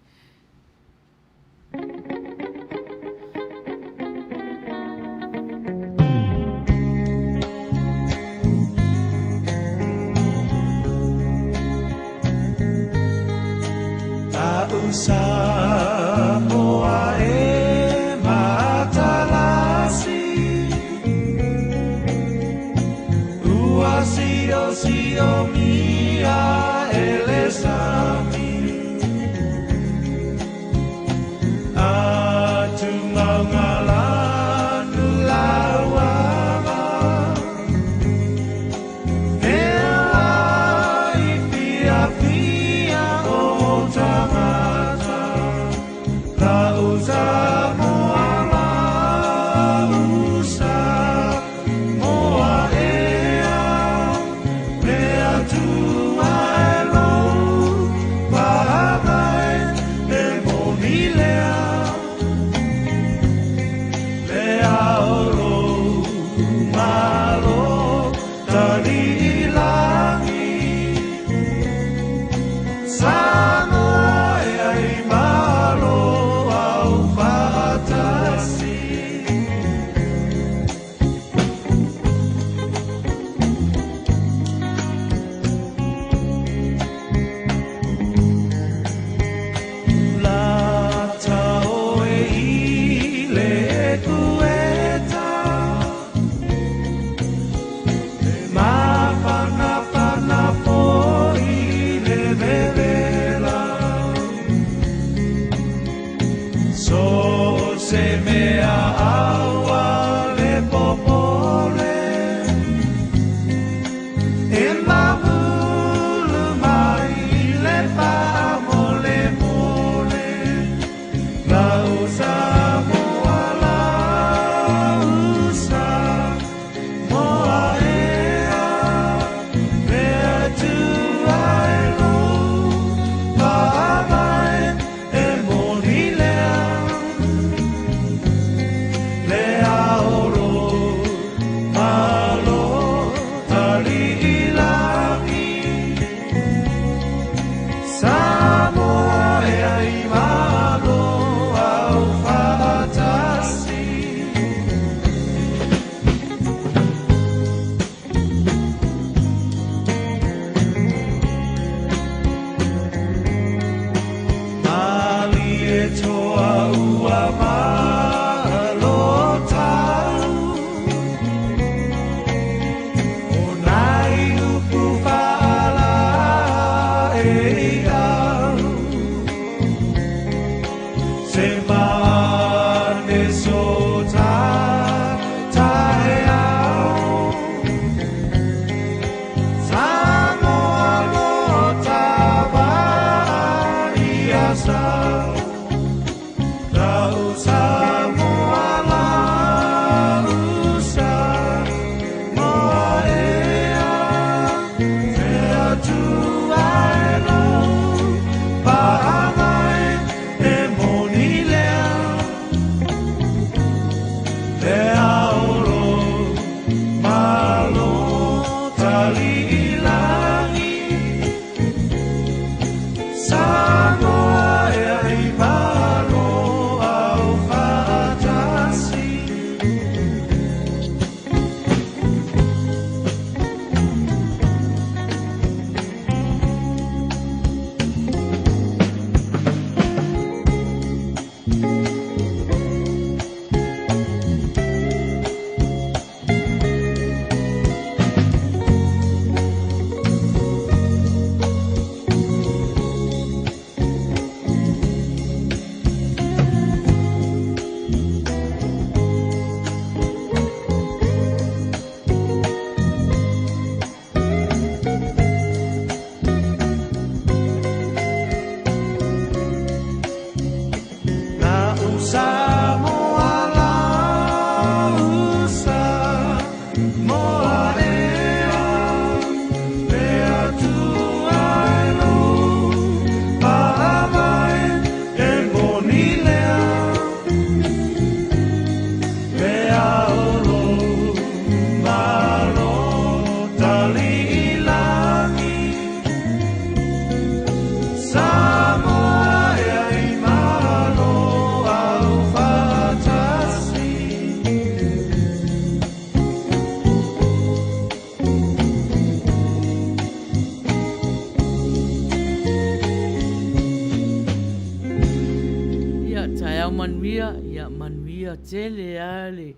Taeao manuia, ia manuia tele lava le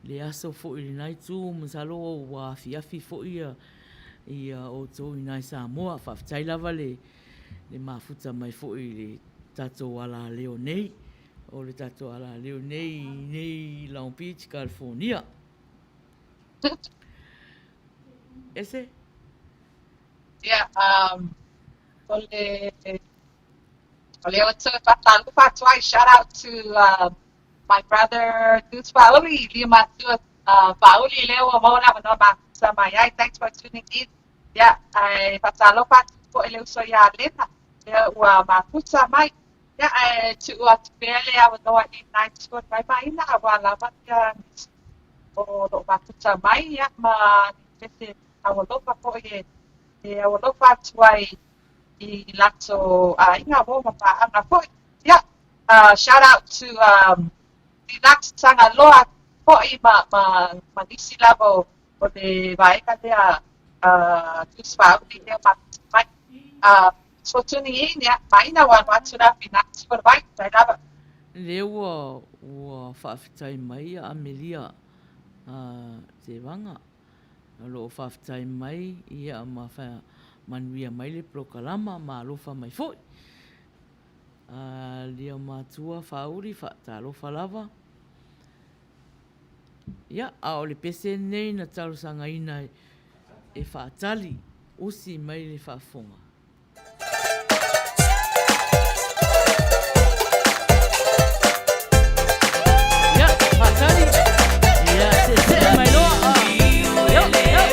le aso foi i lena itu, masalo ua afiafi foi ia ia outou i ina i Samoa. Faafetai lava le le mafuta mai foi i le tatou alaleo nei, o le tatou alaleo nei i inei i Long Beach, California. Ese? Ia, um, o le O lea ua toe faatalofa atu ai, shout out to my brother Deuce Faauli, Liumatua Faauli, lea ua maua le avanoa mafuta mai ai, thanks for tuning in. Ia, ae faatalofa atu foi i le uso ia Lena, lea ua mafuta mai. Ia, ae tuu atu pea le avanoa i nai tuai maina aua lava ia nisi o lo o mafuta mai, ia, ma ni pese taualofa foi e aualofa atu ai i latou aiga uo ma paaga foi. Ia, shout out to um, Relax Tagaloa foi ma, ma, ma nisi lava o, o le vaega lea uh, Deuce Faauli lea ma mai. So tuning in, ia, maina ua alu atu la Finax for vai, tai lava. Lea ua, ua faafetai mai ia Amelia uh, Tevaga. O lo o faafetai mai ia ma manuia mai le polokalama ma alofa mai foi. A lia matua whauri whaatalofa lava. Ia, a o le pese nei na talosagaina e whaatali, usi mai le faafofoga. Ia, faatali. Ia, seesee mai loa. Ah. Yo, yo.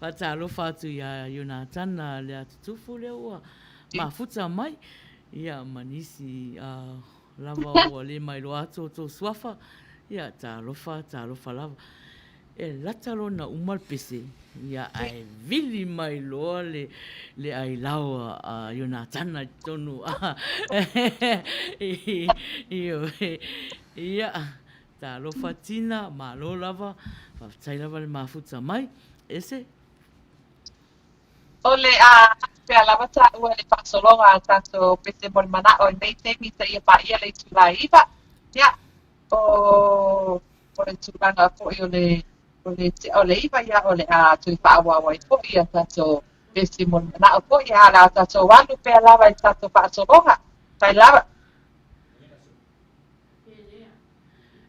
Faatalofa atu iā Ionatana Leatutufu lea ua mafuta mai, ia ma nisi lava ua le mailoa atu o outou suafa, ia talofa, talofa lava. E lata loa ina uma le pese, ia ae vili mai loa le, le ailao a Ionatana i totonu. Ioe. Ia, talofa Tina, malo lava, faafetai lava le mafuta mai. Ese. O le a pea lava taua i le faasologa a tatou pese mo le manao i lenei taimi seia paia le itula e 9. Ia, o, o le tulaga foi o le, o le tea o le 9, ia, o le a toe faaauau ai foi a tatou pese mo le manao foi, ae o le a tatou alu pea lava i le tatou faasologa. Faafetai lava.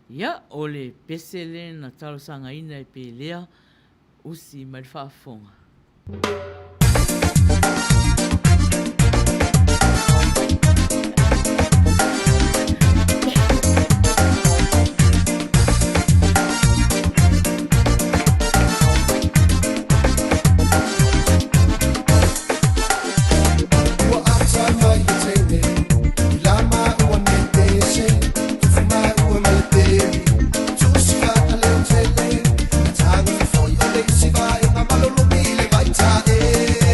Ia, o le pese lea na talosagaina e Pelea usi mai le faafofoga. Ua ata mai le teine, i la maua nei pese, tufu maua ma le peli, tusi va'a leo tele, tagofi foi o le isi vaega malologi le vaita e.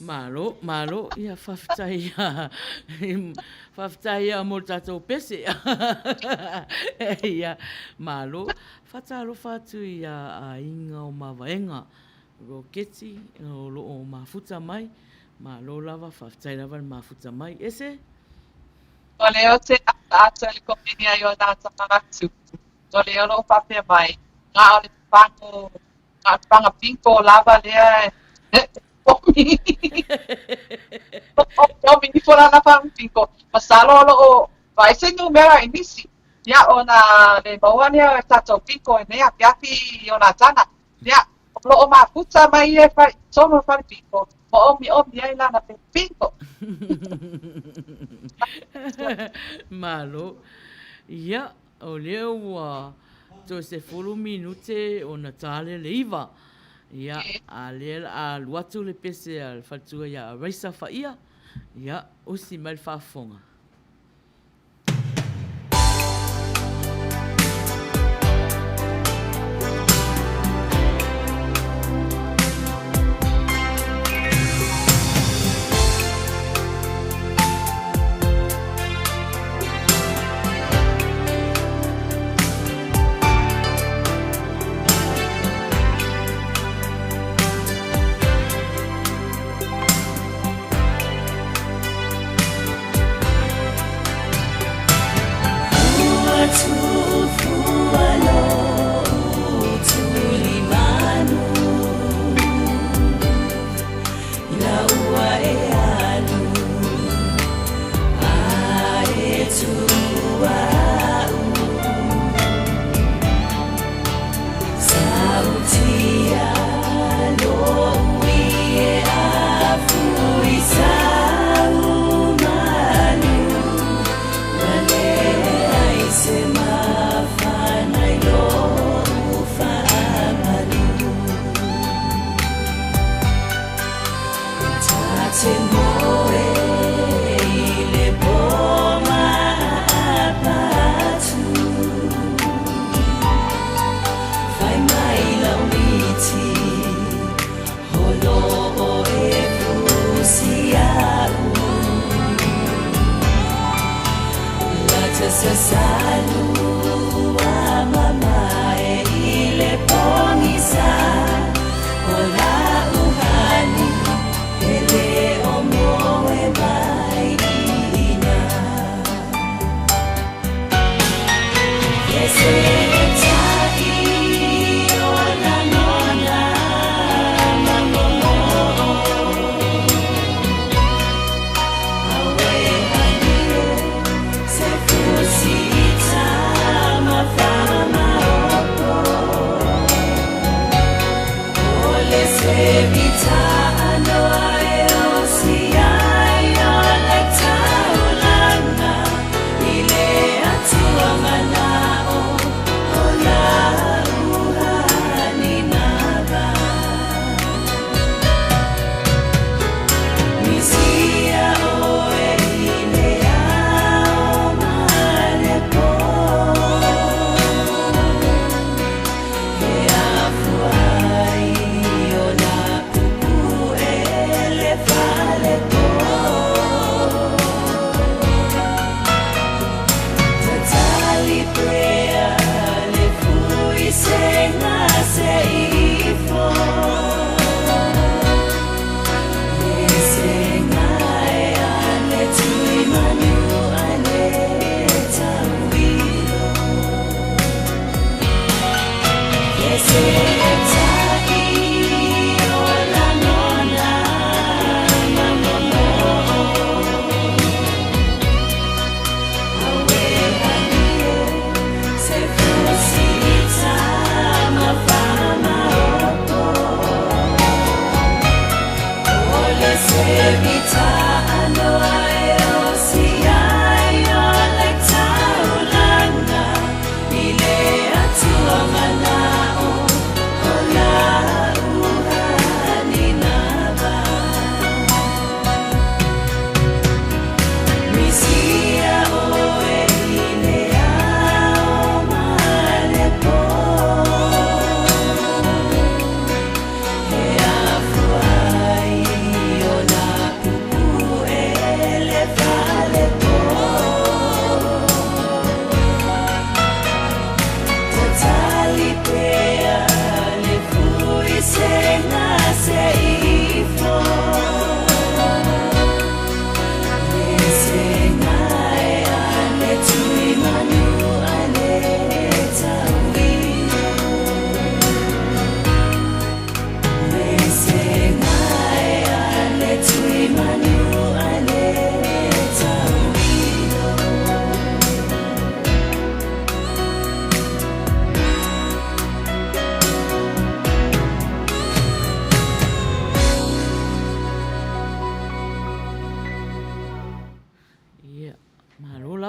Malo, malo, ia faafetai a, faafetai a mo le tatou pese. Ia, malo. Faatalofa atu i a aiga o Mavaega, Roketi o lo o mafuta mai. Malo lava, faafetai lava le mafuta mai. Ese? O lea ou te atoa i le komeni a Ionata Manatu, o lea o lo o faapea mai, na o le pago, na o le paga bingo lava lea e omi. Omi ifo lana paga bingo. Masalo o lo o vaai se numera i nisi. Ia, ona le maua lea o tatou bingo i nei afiafi Ionatana. Ia, o lo o mafuta mai ia i totonu o le fale bingo, ma omiomi ai lana bingo. Malo. Ia, o lea ua toe 10 minute ona ta lea le 9. Ia, a lea o le a alu atu le pese a le faletua ia Raisa Faia. Ia, usi mai le faafofoga.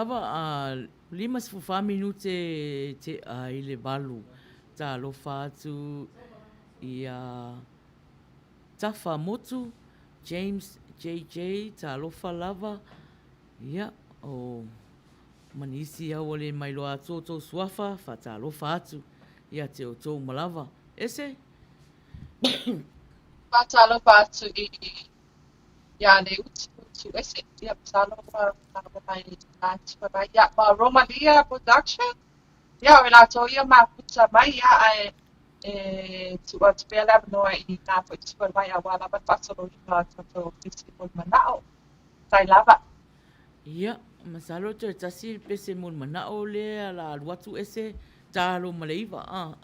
lava a 54 minute tea i le valu. Talofa atu ia Tafa Motu, James JJ, talofa lava, ia, o ma nisi a ua le mailoa atu outou suafa, faatalofa atu ia te outou uma lava. Ese? Faatalofa atu i ia Leuti Utu Ese, ia masalo ua maua mai atu ai, ia ma Romalia Production, ia o i latou ia mafuta mai, ia ae e tuu atu pea le avanoa i nā foi tuai mai aua lava le faasoloina o tatou pese mo le manao. Faafetai lava. Ia, masalo toe tasi le pese mo le manao lea la alu atu ese talo ma le iva a.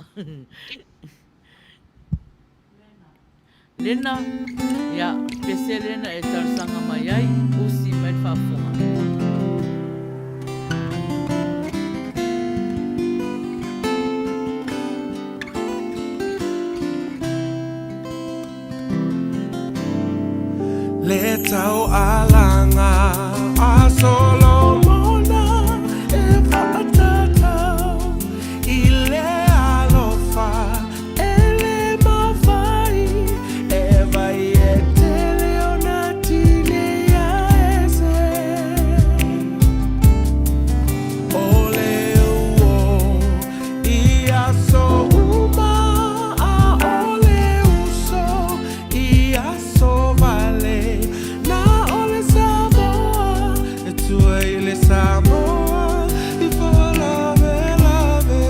Lena, ia, pese lena e talosaga mai ai, usi mai le faafofoga. Le taualaga a Solomona e faatatau i le alofa e le mafai e vai e tele ona tineia ese. O le uo i aso uma a o le uso i aso vale na o le Samoa e tua i le Samoa i faalavelave.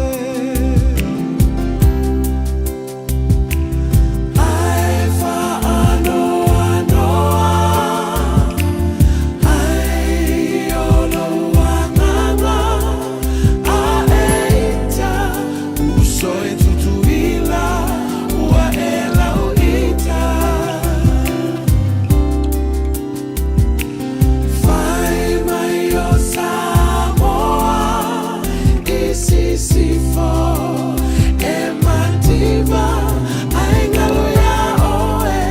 Ae faanoanoa ai o lou agaga a e ita uso e Tutuila ua e lauita. Fai mai o Samoa i Sisifo e mativa ai galo iā ʻoe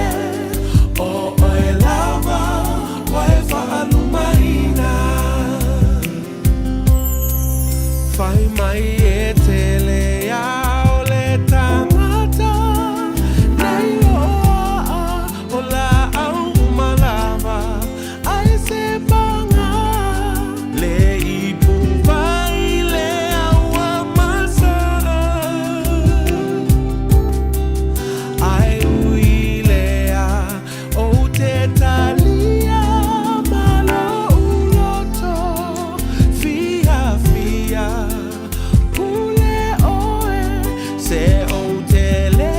ʻO ʻoe lava ua e faalumaina. Fai mai e tele ia o le tagata nei loaʻa o laau uma lava ai se paga le ipu vai le auamasa Ae ui lea ou te talia ma lou loto fiafia Pule ʻoe se ou te le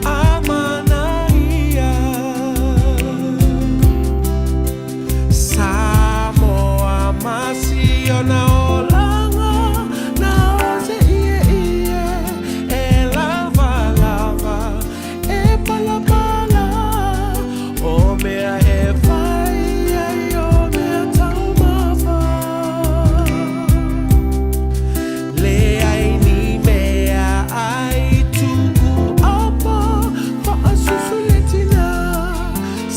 amanaia Samoa ma si ona olaga na o se ʻieʻie e lawalawa e palapala o mea e fai ai o mea taumafa Leai ni mea ai tuu apa faasusu le tina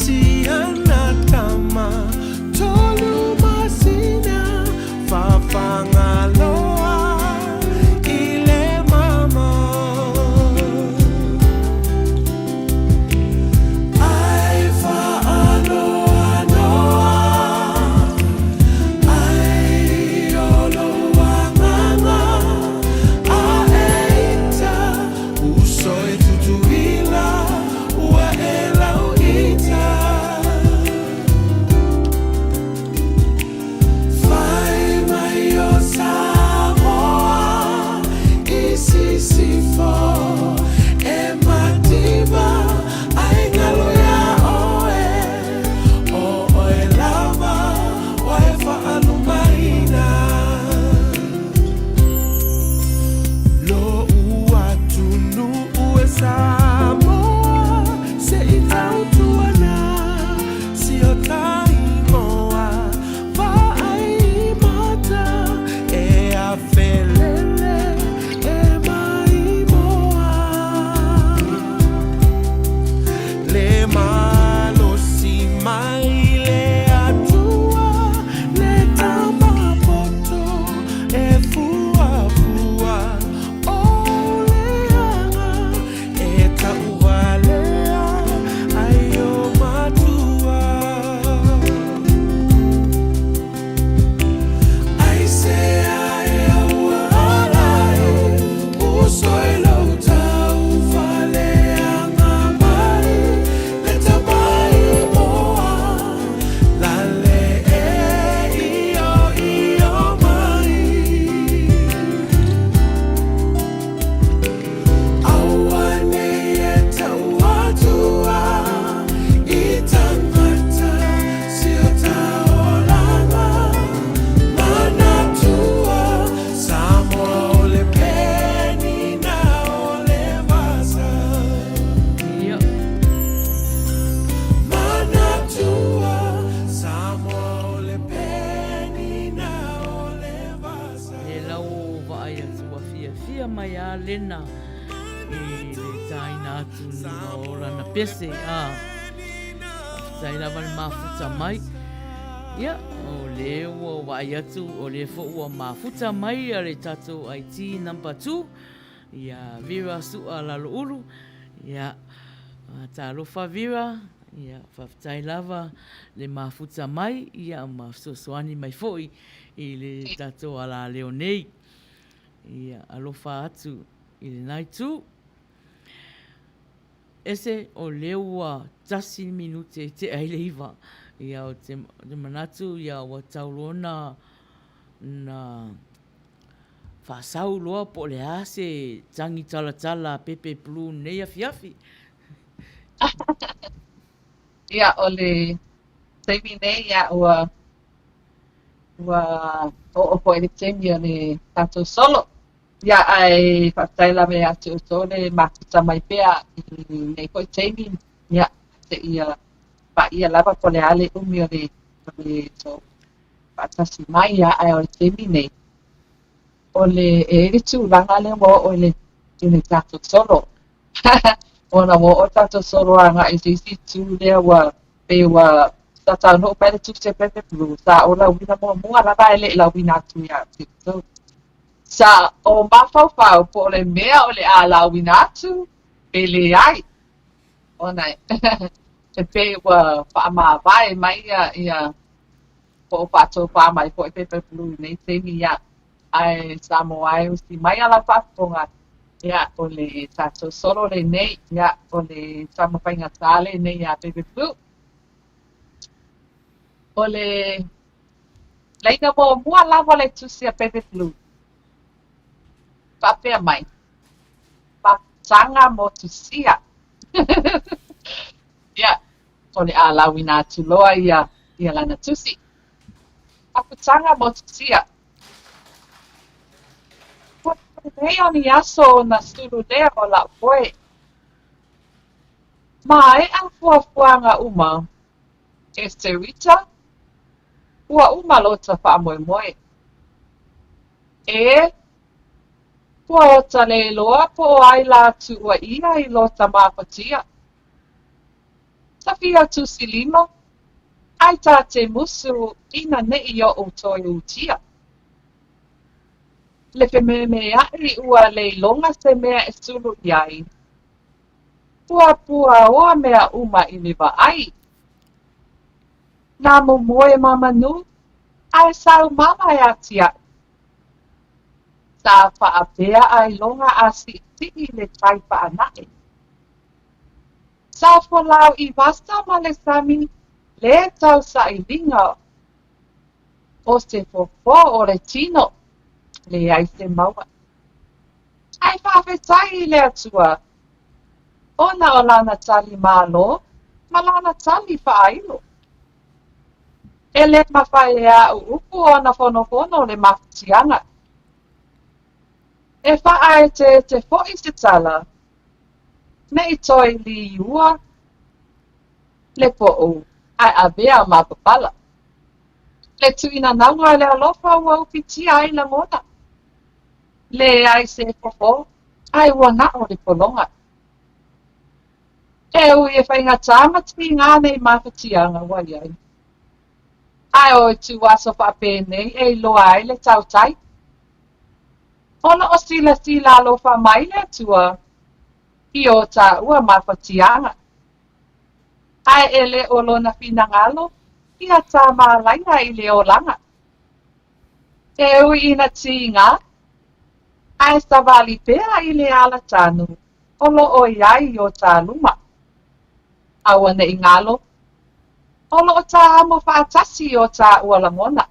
si ana tama 3 masina fafagaloa i le mama Ai faanoanoa ai o lou agaga a e ita uso e Tutuila ua e lauita Fai mai o Lena i le tāina atu o lana pese. A, faafetai lava le mafuta mai. Ia, o lea ua vaai atu, o lea foi ua mafuta mai le tatou IT number 2, ia Vera Su'a Laloulu. Ia, talofa Vera, ia, faafetai lava le mafuta mai, ia, ma fesoasoani mai foi i le tatou alaleo nei. Ia, alofa atu i lena itu. Ese o lea ua tasi minute e tea ai le 9. Ia, ou te manatu ia ua tau loa na, na faasau loa po o le a se tagi talatala a Pepe Blue i lenei afiafi. Ia, o le taimi nei, ia, ua ua oo foi le taimi o le tatou solo. Ia, ae faafetai lava ia te outou le mafuta mai pea i lenei foi taimi, ia, seia paia lava po o le a le umi o le o le tou faatasi mai, ia, ae o le taimi nei, o le, e i ai le tulaga lea ua oo i le, i le tatou solo. Ona ua oo le tatou solo agai i se isi itu lea ua pei ua sa taunuu mai le tusi a Pepe Blue, sa ou lauina muamua lava ae le i lauina atu ia te outou. Sa ou mafaufau po o le mea o le a lauina atu pe leai, ona e pei ua faamavae mai ia, ia po o faatofā mai foi Pepe Blue i nei taimi, ia, ae Samoa e usi mai a lau faafofoga, ia, o le tatou solo lenei, ia, o le taumafaiga tā lenei a Pepe Blue. O le laina muamua lava o le tusi a Pepe Blue, faapea mai, Mafutaga motusia. Ia, o le a lauina atu loa ia, ia lana tusi. Mafutaga motusia. Ua nei o ni aso ona sulu lea o la'u poe. Maea fuafuaga uma e Serita, ua uma lota faamoemoe. E, ua ota le iloa po o ai la tuua ia i lota mafatia. Ta fia tusi lima, ai ta te musu ina ne'i o'u toe utia. Le fememea'i ua le iloga se mea e sulu i ai. Ua puaoa mea uma i le vaai. Na momoe ma manu, ae sau mala e atiaʻe. Sa faapea ailoga a siʻisiʻi le tai faanaʻe. Sa folau i vasa ma le sami le tau sailiga o se fofo o le tino, leai se maua. Ae faafetai i le Atua, ona o lana tali malo ma lana tali faailo. E le mafai e a'u upu ona fonofono le mafatiaga. E faaeteete foi se tala, ne i toe liua le poʻu ae avea ma papala. Le tuinanauga o le alofa ua ufitia ai lagona. Leai se fofo, ae ua na'o le pologa. E ui e faigata ma tiga nei mafatiaga ua i ai. Ae o ituaso faapenei e iloa ai le tautai. O lo o silasila alofa mai le Atua i o tāua mafatiaga. Ae e le o lona finagalo ia tāmalaia i le olaga. E ui ina tiga, ae savali pea i le ala tanu o lo o i ai i o tā luma. Aua ne i galo, o lo o tāamo faatasi o tāua lagona.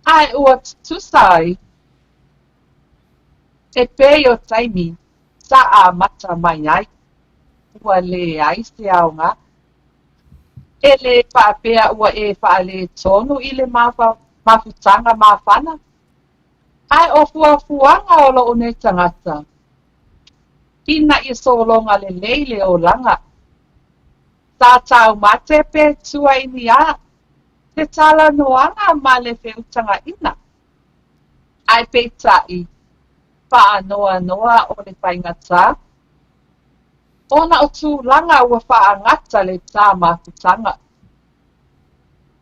Ae ua tutusa ai e pei o taimi sa amata mai ai, ua leai se aoga. E le faapea ua e faaletonu i le mafutaga mafana, ae o fuafuaga o lou nei tagata, ina ia sologa lelei le olaga. Sa taumate pe tuaini a le talanoaga ma le feutagaina, ae peitai, faanoanoa o le faigata, ona o tulaga ua faagata le ta mafutaga.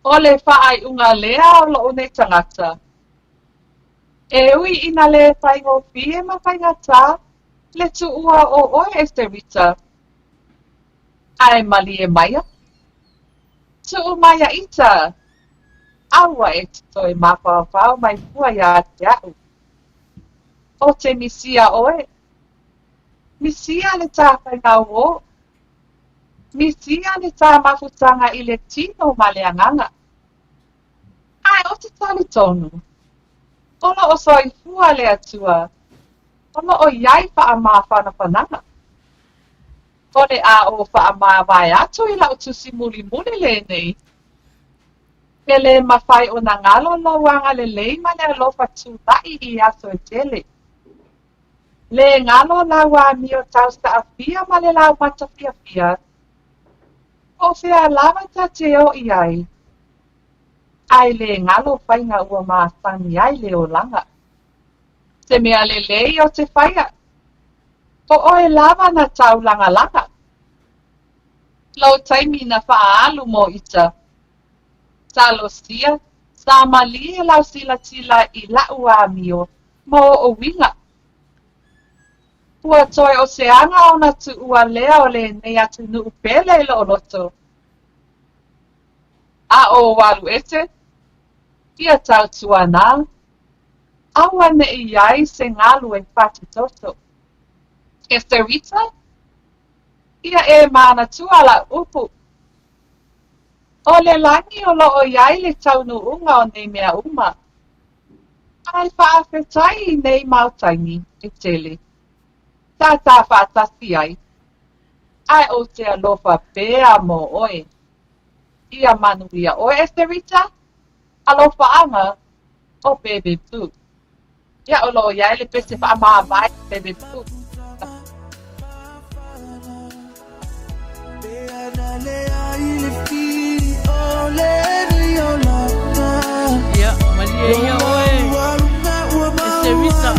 O le faaiuga lea o lou nei tagata. E ui ina le faigofie ma faigata le tuua o oe Esterita, ae malie maia. Tuu mai ia ita, aua e te toe mafaufau mai fua ia te a'u. Ou te misia ʻoe. Misia le ta faigauō. Misia le ta mafutaga i le tino ma le agaga. Ae ou te talitonu, o lo o soifua le Atua, o lo o i ai faamafanafanaga. O le a ou faamavae atu i lau tusi mulimuli lenei. E le mafai ona galo lou agalelei ma le alofa tula'i i aso e tele. Le galo lau amio tausaafia ma le laumata fiafia. Po o fea lava ta te o i ai, ae le galo faiga ua masani ai le olaga. Se mea lelei ou te faia, o ʻoe lava na taulagalaga. Lou taimi na faaalu mo ita. Talosia, sa malie lau silasila i laʻu amio ma oʻu uiga. Ua toe o se aga ona tuua lea o lenei atunuu pele i loʻu loto. A ou alu ese, ia tautuana, aua neʻi i ai se galu e fatitoto. Esterita, Ia e manatua lau upu. ʻO le lani o lo o i ai le taunuuga o nei mea uma. Ae faafetai i nei mau taimi e tele sa ta faatasi ai, ae ou te alofa pea mō ʻoe. Ia manuia ʻoe Esterita, alofaaga ʻo Bebe Blue. Ia o lo o i ai le pese faamavae Bebe Blue. Ia, malie ia oe. Esterita.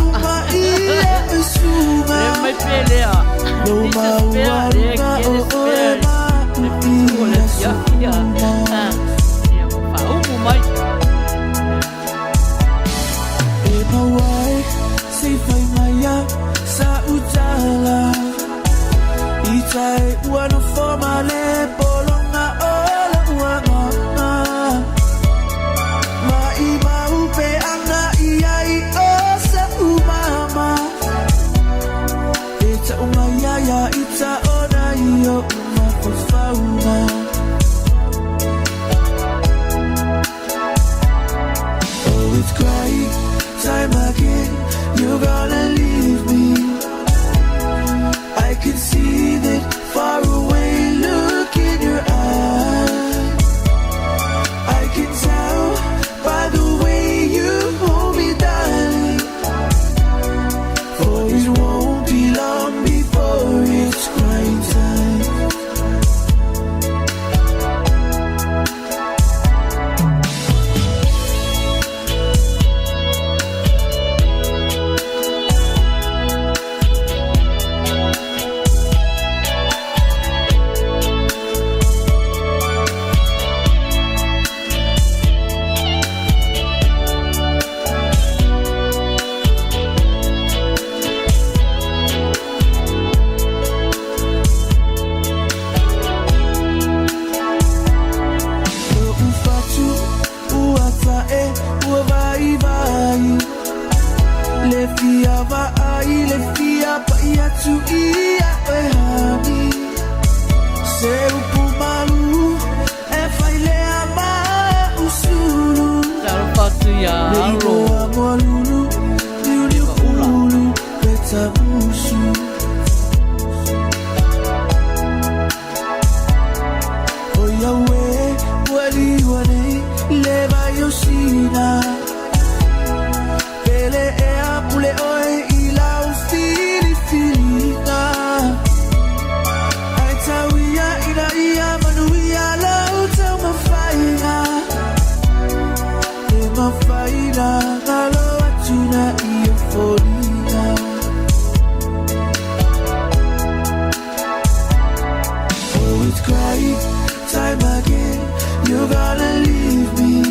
Le mai pea lea. Lisa spea, le kele spea. Le fitu o le fia fia. Ia, whaaumu mai. Talofa atu iā Alo. Ula. time again, you're gonna leave me.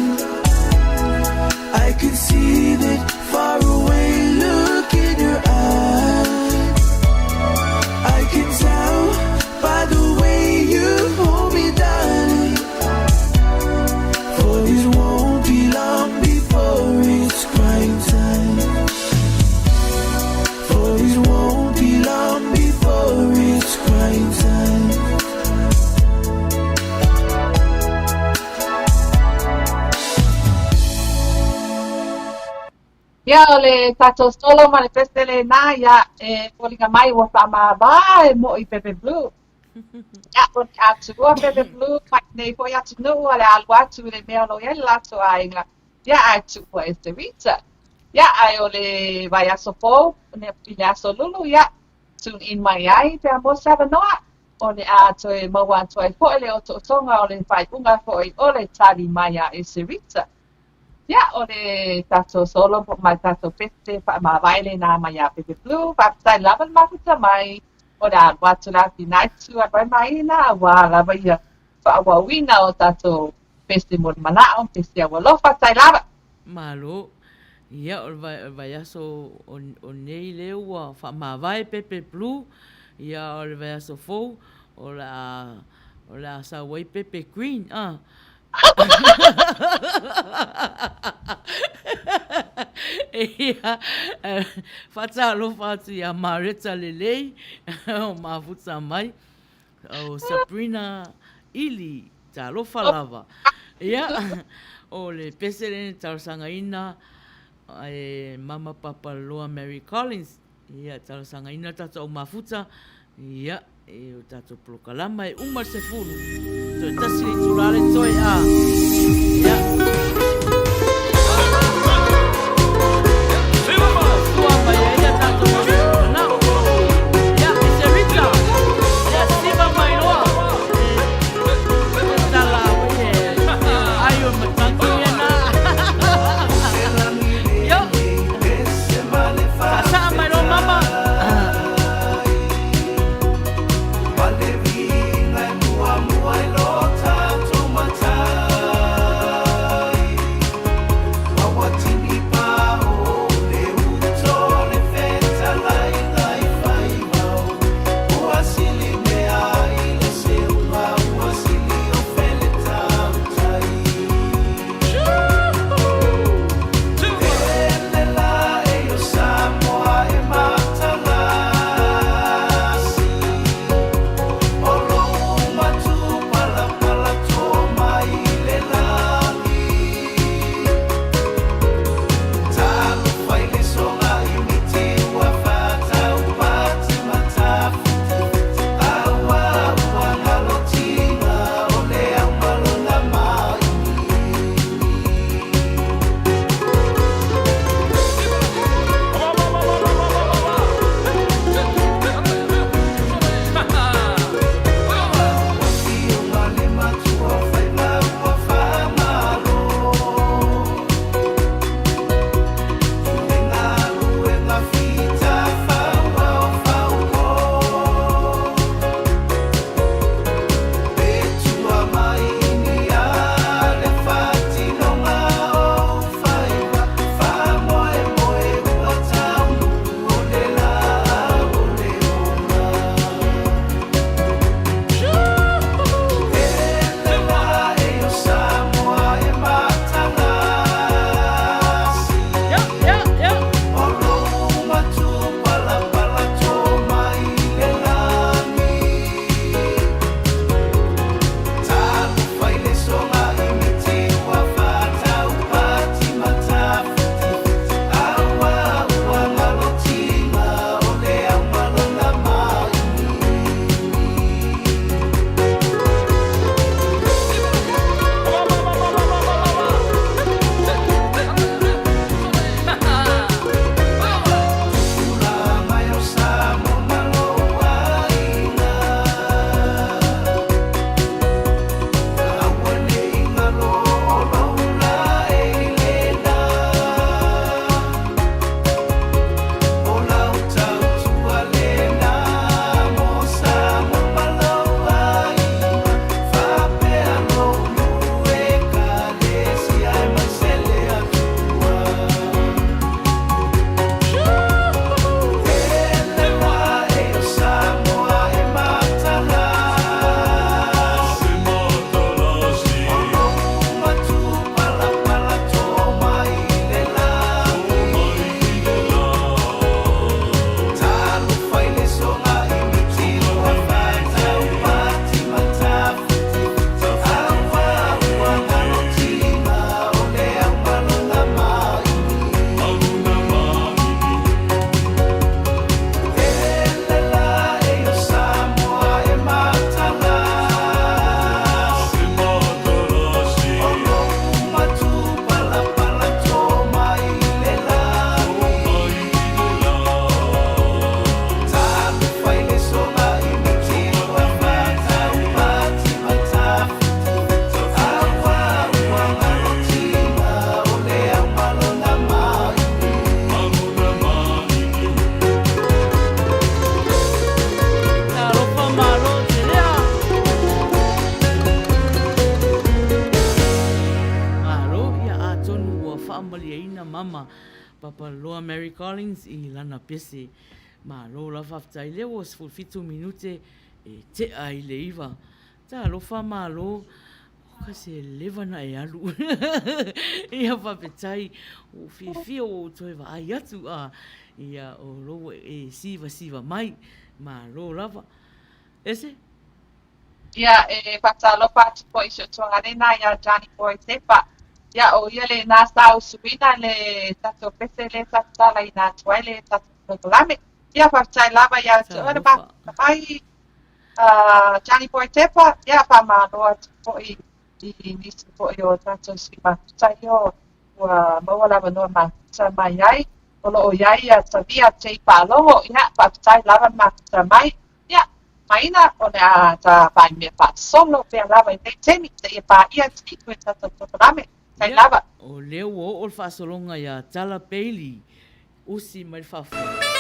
I can see that faraway look in your eyes. I can tell by the way you hold me, darling. For this won't be long before it's crying time. For this won't be long before it's crying time. Ia, o le tatou solo ma le pese lenā, ia, e foliga mai ua faamavae moʻi Pepe Blue. Ia, o le atunuu a Pepe Blue mai nei foi atunuu o le a alu atu i le mea o lo o i ai le latou aiga, ia, ae tuua e Serita. Ia, ae o le vaiaso fou, i le aso Lulu, ia, tune in mai ai pe a maua se avanoa, o le a toe maua atu ai foi le otootoga o le faaiuga foi o le tali mai a Eserita. Ia, o le tatou solo ma le tatou pese faamavae lenā mai ia Pepe Blue, faafetai lava le mafuta mai, o le a alu atu le Afinaitū a Vaimaiina auā lava ia faaauauina o tatou pese mo le manao, pese aualofa, faafetai lava. Malo. Ia, o le vaiaso o nei lea ua faamavae Pepe Blue, ia o le vaiaso fou o le a o le a sau ai Pepe Green, a. Ia, faatalofa atu ia Mareta Lelei o mafuta mai, o Sabrina Ili, talofa lava. Ia, o le pese lea na talosagaina e Mama Papaloa Mary Collins. Ia, talosagaina tatou au mafuta, ia, e o tatou polokalama e uma le 10. Toe tasi le itula le toe a. Ia. Tua mai ai ia tatou manao. Ia, Eserita. Ia, siva mai loa. E tala e ai o matagi ia na. Yo. Saasaa mai loa mama. faamalieina mama Papaloa Mary Collins i lana pese. Malo la faafetai lea ua 17 minute e tea i le 9. Talofa malo, oka se leva na e alu. Ia faafetai, ua ou fiafia ua ou toe vaai atu a ia o lou e sivasiva mai. Malo lava. Ese? Ia, e faatalofa atu foi i si ou tuagalena ia Johnny Boy Tepa. Ia, o ia lena sa usuina le tatou pese lea sa tatalaina atu ai le tatou polokalame. Ia, faafetai lava ia te oe le Talofa. mai Johnny Boy Tepa. Ia, faamalo atu foi i nisi foi o tatou sui mafuta ia ua maua le avanoa mafuta mai ai. O lo o i ai ia Tavia J. Faalogo. Ia, faafetai lava le mafuta mai. Ia, maina o le a ta faimea faasolo pea lava i nei taimi seia paia atu i tatou polokalame. Faafetai Ia, lava. o lea ua oo le faasologa iā Tala Bailey, usi mai le faafofoga.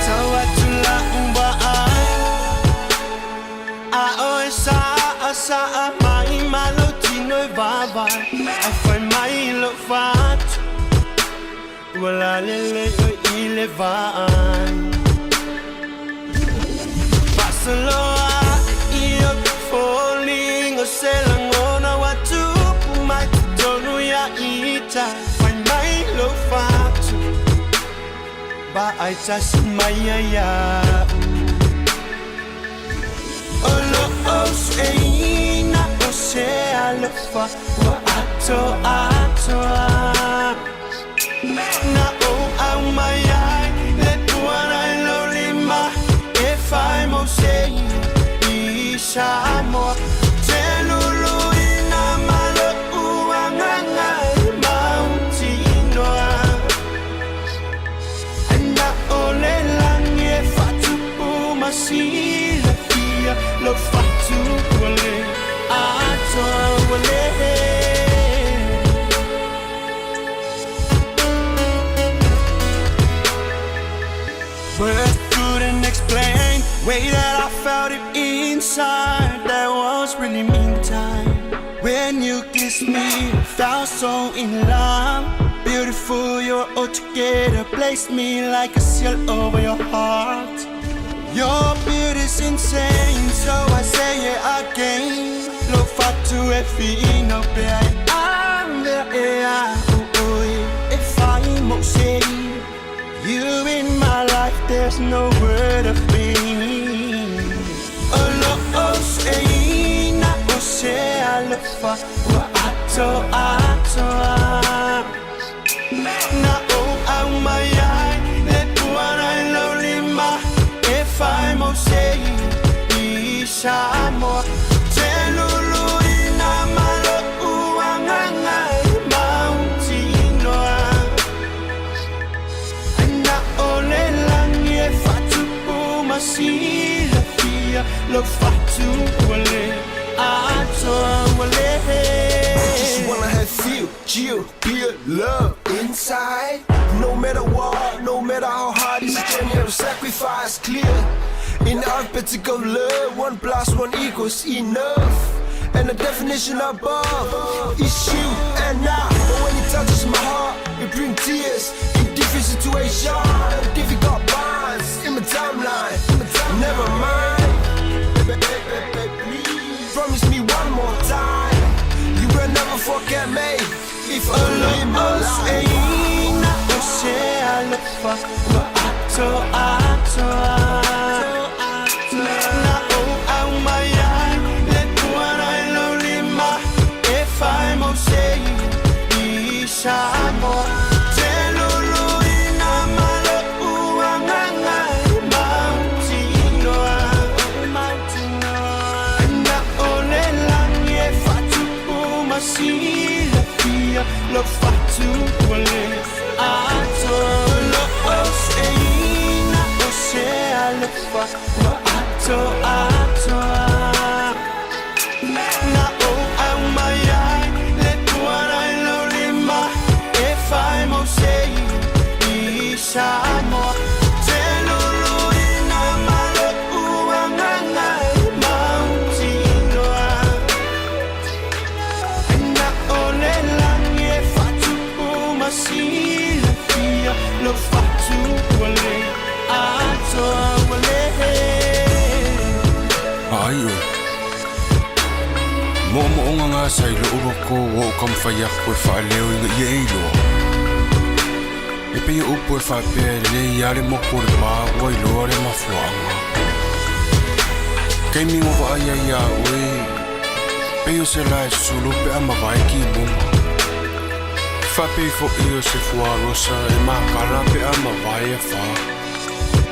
Tau atu la'u vaai A oe sa'a sa'a mai ma lou tino e vaavaai Ae fai mai lou fatu Ua lalelei oe i le vaai Faasoloa ae i ou foliga se lagona ua tupu mai totonu ia ita Fai mai lou fatu Vaai tasi mai ia ia'u O lo'u sueina o se alofa ua atoatoa Na ou aumai ai le puana i lou lima E fai mo se i Samoa Te luluina ma lo'u agaga e mautinoa Na o le lagi e faatupu ma silafia Lou fatu ua le atoa ua le. Words couldn't explain way that I felt it inside. That was really mean time. When you kissed me, felt so in love. Beautiful, you're all together. Place me like a seal over your heart. Your beauty's insane, so I say it again. Lo fatu e fino pe ai ave e a ui e fai mo se. You in my life, there's no word of pain. O lo'u sueina o se alofa ua atoatoa Na ou aumai ai le puana i lou lima e fai mo se i Samoa Te luluina ma lo'u agaga e mautinoa Na o le lagi e faatupu ma silafia Lou fatu ua le atoa ua le. Just wanna have feel, chill, clear love inside. No matter what, no matter how hard, it's a journey of sacrifice. Clear in alphabetical love, one plus one equals enough. And the definition above is you and I. But when it touches my heart, it brings tears. In different situations, difficult bonds in my timeline. Never mind. Baby, baby, baby, please promise me one more time. You will never forget me if only in my O lo'u life. sueina o se alofa ua atoatoa Na ou aumai ai le puana i lou lima e fai mo se i Samoa Te luluina ma lo'u agaga e mautinoa Na o le lagi e faatupu ma silafia Lou fatu ua le atoa. aso atoa. Na ou aumai ai le tuara i lou lima e fai mo se i Samoa. Te luluina ma lo'u agaga e mautinoa. Na o le lagi e faatupu ma silafia lou fatu ua le atoa ua le. Ai oe. Moomooga gasa i lo'u loko ua ou taumafai atu e faaleo ina ia e iloa. E pei o upu e faapea e lelei lava le motu o le pa ua iloa le mafuaaga. Taimi na ou vaai ai iā oe, pei o se lae susulu pe a mavae timuga. Faapei foʻi o se fuarosa e makala pe a mavae afā.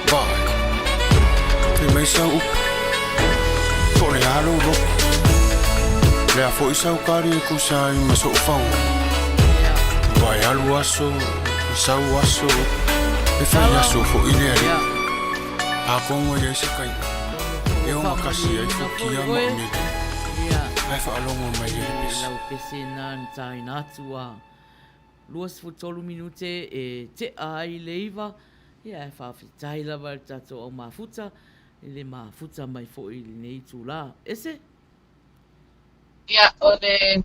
Vaai, fai mai sau upu, po o le a lou loto. O le a foʻi sau tali e tusa ai ma soʻu fagogo. Ua e alu aso, sau aso, e fai aso foʻi le alii. Atonu e leai se taimi e ogatasi ai futia ma meli, ae faalogo mai ai le pese. Lau pese na na taina atu a 23 minute e tea ai le 9, ia ae faafetai lava i le tatou au mafuta i le mafuta mai foi i lenei itulā. Ese? Ia, o le,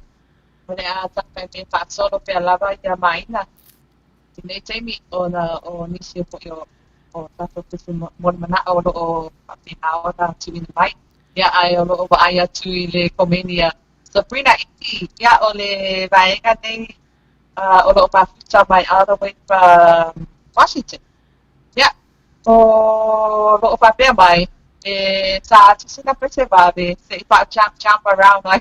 o le a tatou mea faasolo pea lava ia maina i nei taimi ona o nisi foi o o tatou pese molimana'o o lo o faapena ona tuuina mai. Ia, ae o lo o vaai atu i le komeni a Sabrina Iti, ia, o le vaega nei o lo o mafuta mai all the way from Washington. Ia, o lo o faapea mai, e sa atu sina pese vave se i faa-jump jump around ai.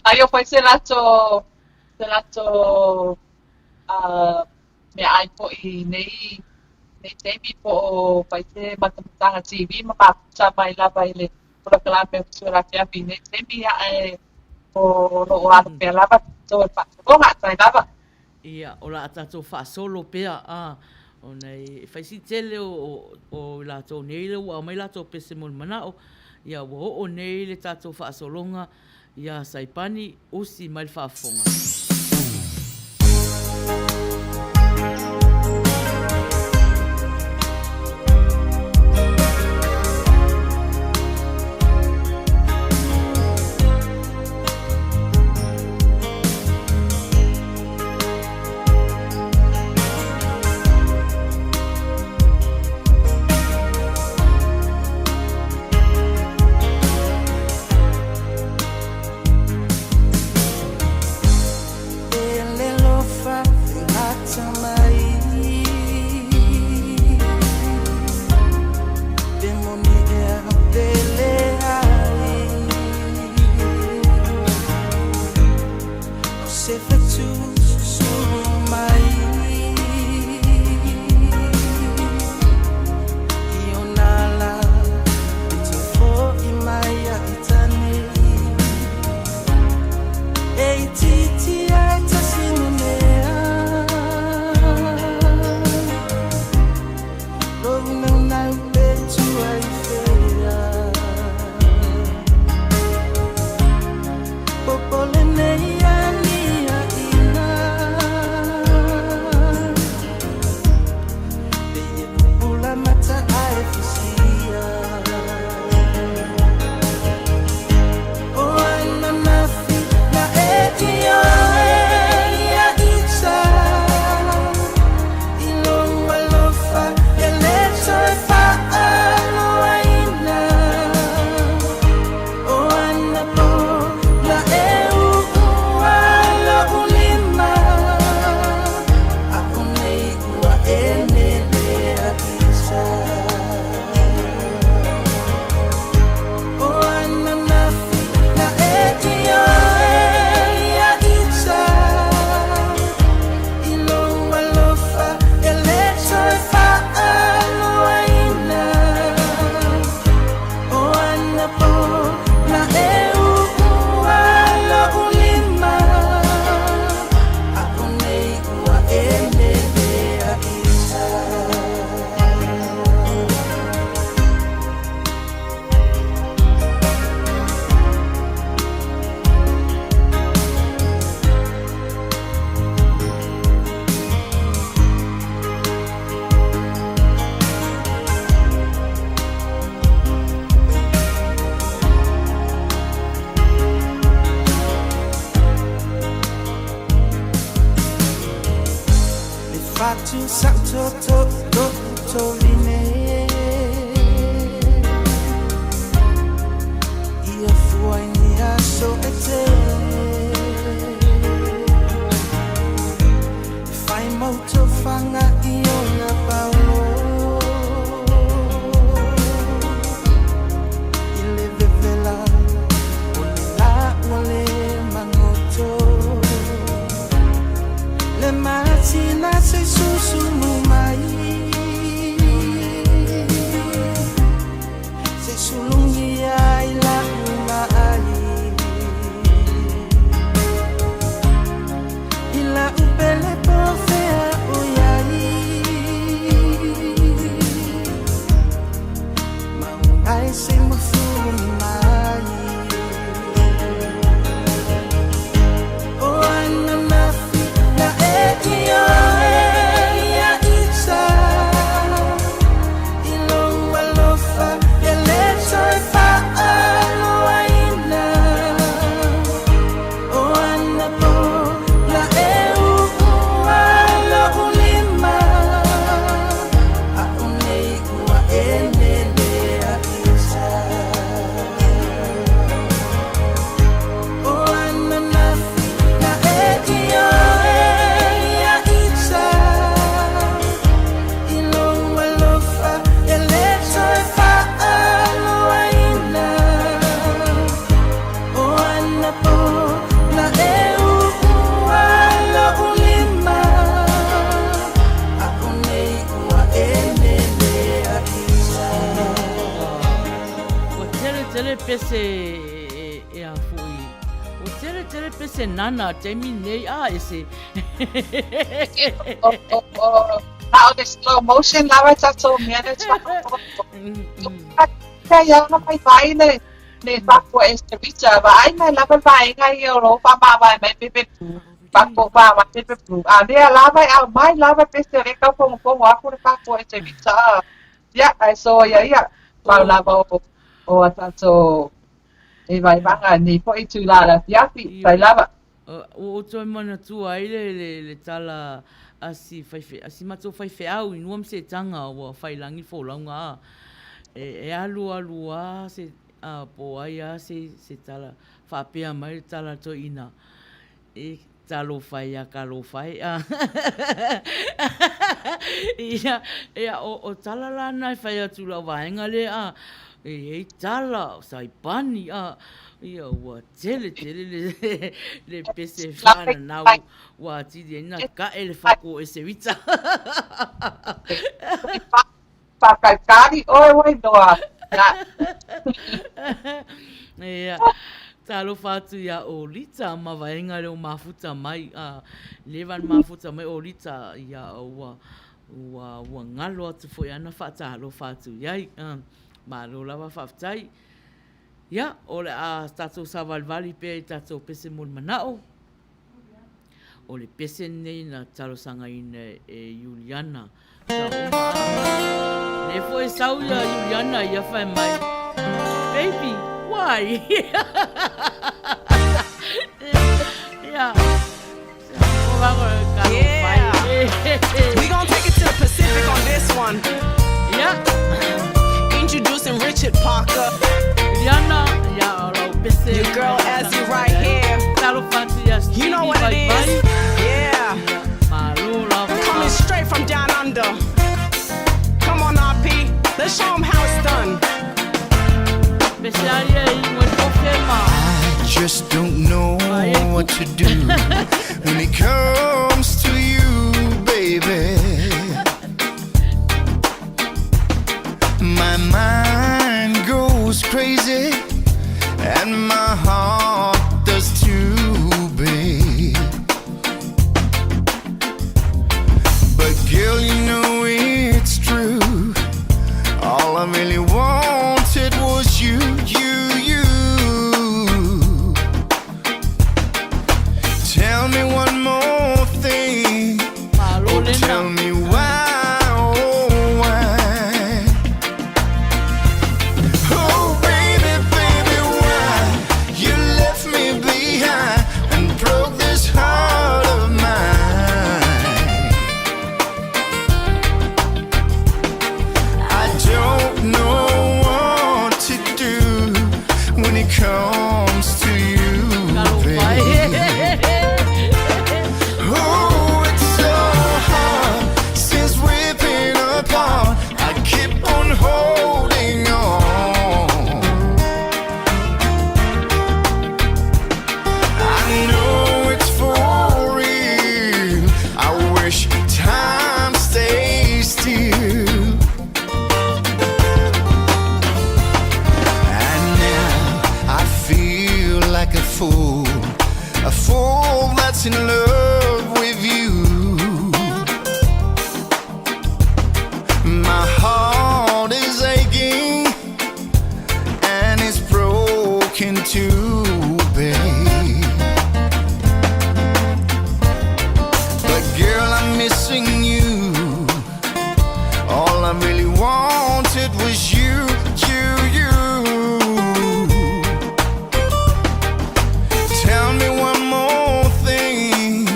Ai o fai se latou se latou meaai foi i nei nei taimi po o fai se matamataga TV ma mafuta mai lava i le polokalame o Matua Afiafi i nei taimi, ae o lo o alo pea lava tatou i le faafofoga atai lava. Ia, o le a tatou faasolo pea, a, ona e fai si tele o, o i latou nei lea ua aumai latou pese mo le manao, ia ua oo nei le tatou faasologa iā Saipani, usi mai le faafofoga. Avatu sa'u toto lo'u toline Ia fua i ni aso e tele E fai mau tofaga i ona paolo I le vevela o le la ua le magoto Le masina se i susumu mai Se i sulugia i la'u vaai I la'u pele po o fea o i ai Mauna e se i mafuli mai O ananafi na e ioe ia ita I lou alofa e le toe faaloaina O anapo na e uua lo'u lima A o nei ua e nele a ita O ananafi na e ioe ia ita I lou alofa e le toe faaloaina O anapo na e uua lo'u lima A o nei ua e nele a ita Ua tele tele pese e a foi. Ua tele tele pese nana taimi nei a ese. O, o, o, na o le slow motion lava tatou mea le Ka ia ona mai vai le le faafoe e se visa vaai mai lava le vaega ia o lo o faamavae mai pepe blue faamavae pepe blue a lea lava e aumai lava pese o lea e tau fogofogo atu le faafoe e se visa a ia ae soia ia pau lava o o a tatou e vaevaga nei foi itulā o le afiafi faafetai lava. Ua ou toe manatua ai le le le tala a si faife a si matou faifeau i nua ma setaga ua fai lagi le folauga a e e alu alu a se a po o ai a se se tala faapea mai le tala a le toeaina e talofa e ia talofa e a ia ia o o tala la na e fai atu i lau vaega lea a e i ai tala o Saipani a ia ua Tele tele le le pese whananau ua atili ai na kae le whako e se wita. Whakaukari oe wai noa. Ia, talofa atu ia Olita ma vaenga leo mafuta mai, a leva na mafuta mai Olita ia ua ua ua ngalo atu foi ana whaatalofa atu iai. Malo lava faafetai. Ia, o le a tatou savalivali pea i tatou pese mo le manao. O le pese lenei na talosagaina e Iuliana. Sa uma a. Lea foi e sau ia Iuliana ia fai mai, Baby, why? Ia. Yeah. We gon' take it to the Pacific on this one. Yeah. Introducing Richard Parker. Your girl Ezzy right here. You know what it is. Yeah. Coming straight from down under. Come on, RP. Let's show 'em how it's done. I just don't know what to do when it comes to you, baby. My mind goes crazy and my heart does too, babe. But girl, you know it's true. All I really wanted was you, you, you. Tell me one more thing. Oh, tell me why, oh, why? Oh, baby, baby, why you left me behind and broke this heart of mine? that's in love with you. My heart is aching and it's broken too, babe. But girl, I'm missing you. All I really wanted was you, you, you. Tell me one more thing.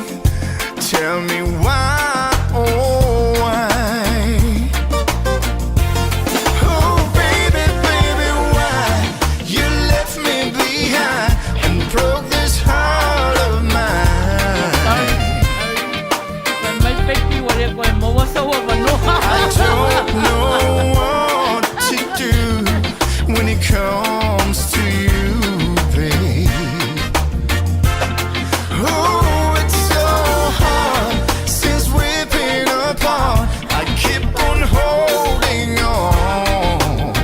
Tell me why, oh why? Oh baby, baby, why you left me behind and broke this heart of mine? I don't know what to do when it comes to you, babe. Oh, it's so hard since we've been apart. I keep on holding on.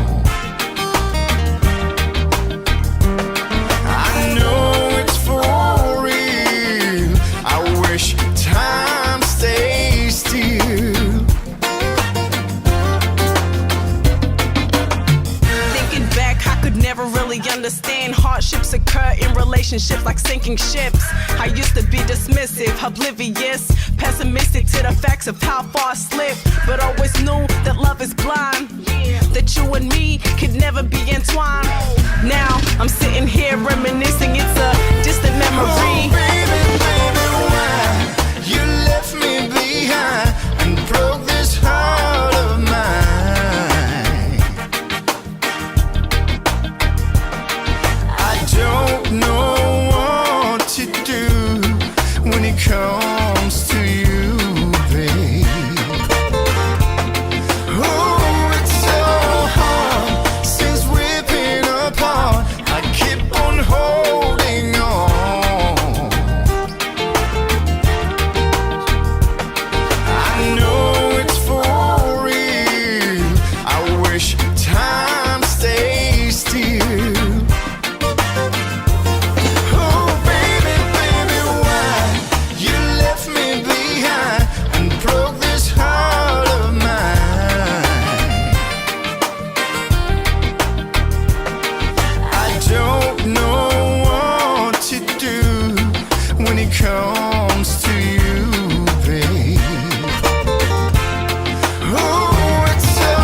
I know it's for real. I wish time stays still. Thinking back, I could never really understand hardships occur in relationships like sinking ships. I used to be dismissive, oblivious, pessimistic to the facts of how far I slipped, but always knew that love is blind. That you and me could never be entwined. Now I'm sitting here reminiscing, it's a distant memory. Oh, baby, baby, why you left me behind and broke this heart of mine? I don't know what to do when it comes to you, babe. Oh, it's so hard since we've been apart. I keep on holding on. I know it's for real. I wish time stays still. Oh, baby, baby, why you left me behind and broke this heart of mine? I don't know what to do when it comes to you, babe. Oh, it's so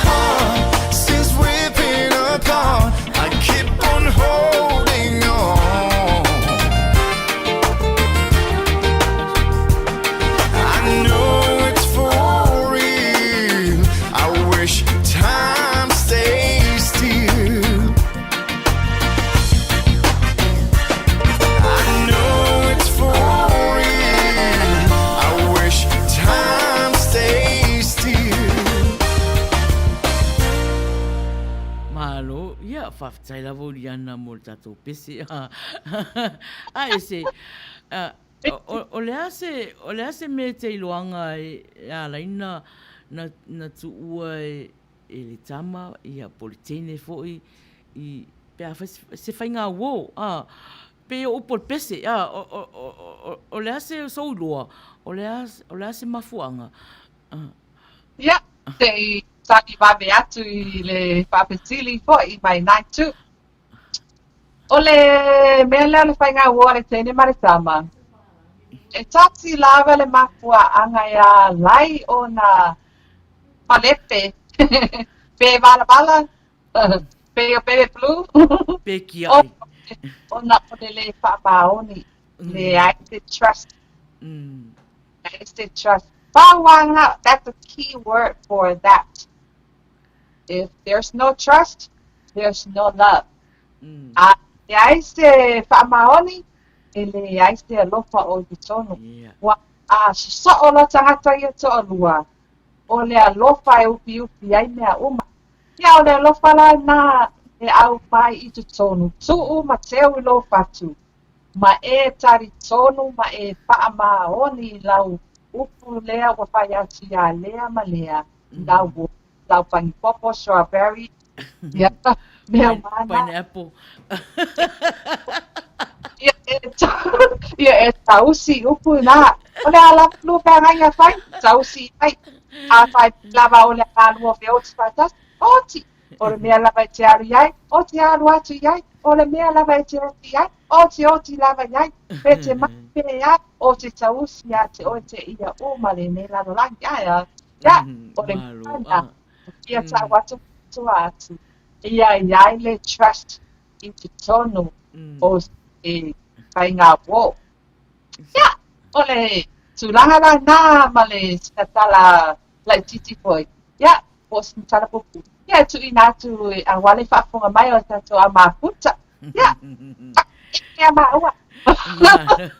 hard since we've been apart. I keep on holding on. I know it's for real. I wish time stays still. I know it's for real. I wish time stays still. Malo, ia, faafetai lava o Liana mo le tatou pese. A e se, o le a se, o le a se mea e te iloaga e ala ai na, na, na tuua e, e le tama, ia, po o le teine foi, i, pe a fai se faiga uo, a, pei o upu o le pese, a, o, o, o, o le a se sou iloa, o le a, o le a se mafuaaga? Ia, se i tali vave atu i le faafesili foi mai na itu. O le mea lea o le faiga uo a le teine ma le tama, e tasi lava le mafuaaga e ala ai ona malepe pe valavala pe o bebe flu Pe kiaʻi. Ona o le lē faamaoni, leai se trust. Leai se trust. Pau lava, that's a key word for that. If there's no trust, there's no love. A leai se faamaoni, e leai se alofa o i totonu. Ua a sosoo loa tagata ia toalua, o le alofa e ufiufi ai mea uma. Ia o le alofa la lena e aumai i totonu, tuu ma teu i lou fatu, ma e talitonu ma e faamaoni i lau upu lea ua fai atu iā lea ma lea, lau uo, lau pagipopo, strawberry, ia, mea uma na. Pineapple. Ia e ia e tausi upu na. O le a lava lua feagaiga e fai, tausi i ai. Afai lava o le a lua feoti faatasi, oti. O le mea lava e te alu i ai, oti alu atu i ai. O le mea lava e te oti i ai, oti oti lava i ai. Pe te mai pe a, oti tausi ia te oe te ia uma lenei lalolagi. Ae a, ia, o le mea na, ia tau atu tua atu. Ia i ai le trust i totonu o se faiga uō. Ia, o le tulaga la na ma le sina tala laitiiti foi. Ia, po o sina tala puupuu. Ia, e tuuina atu aua le faafofoga mai o le tatou au mafuta. Ia, ia maua.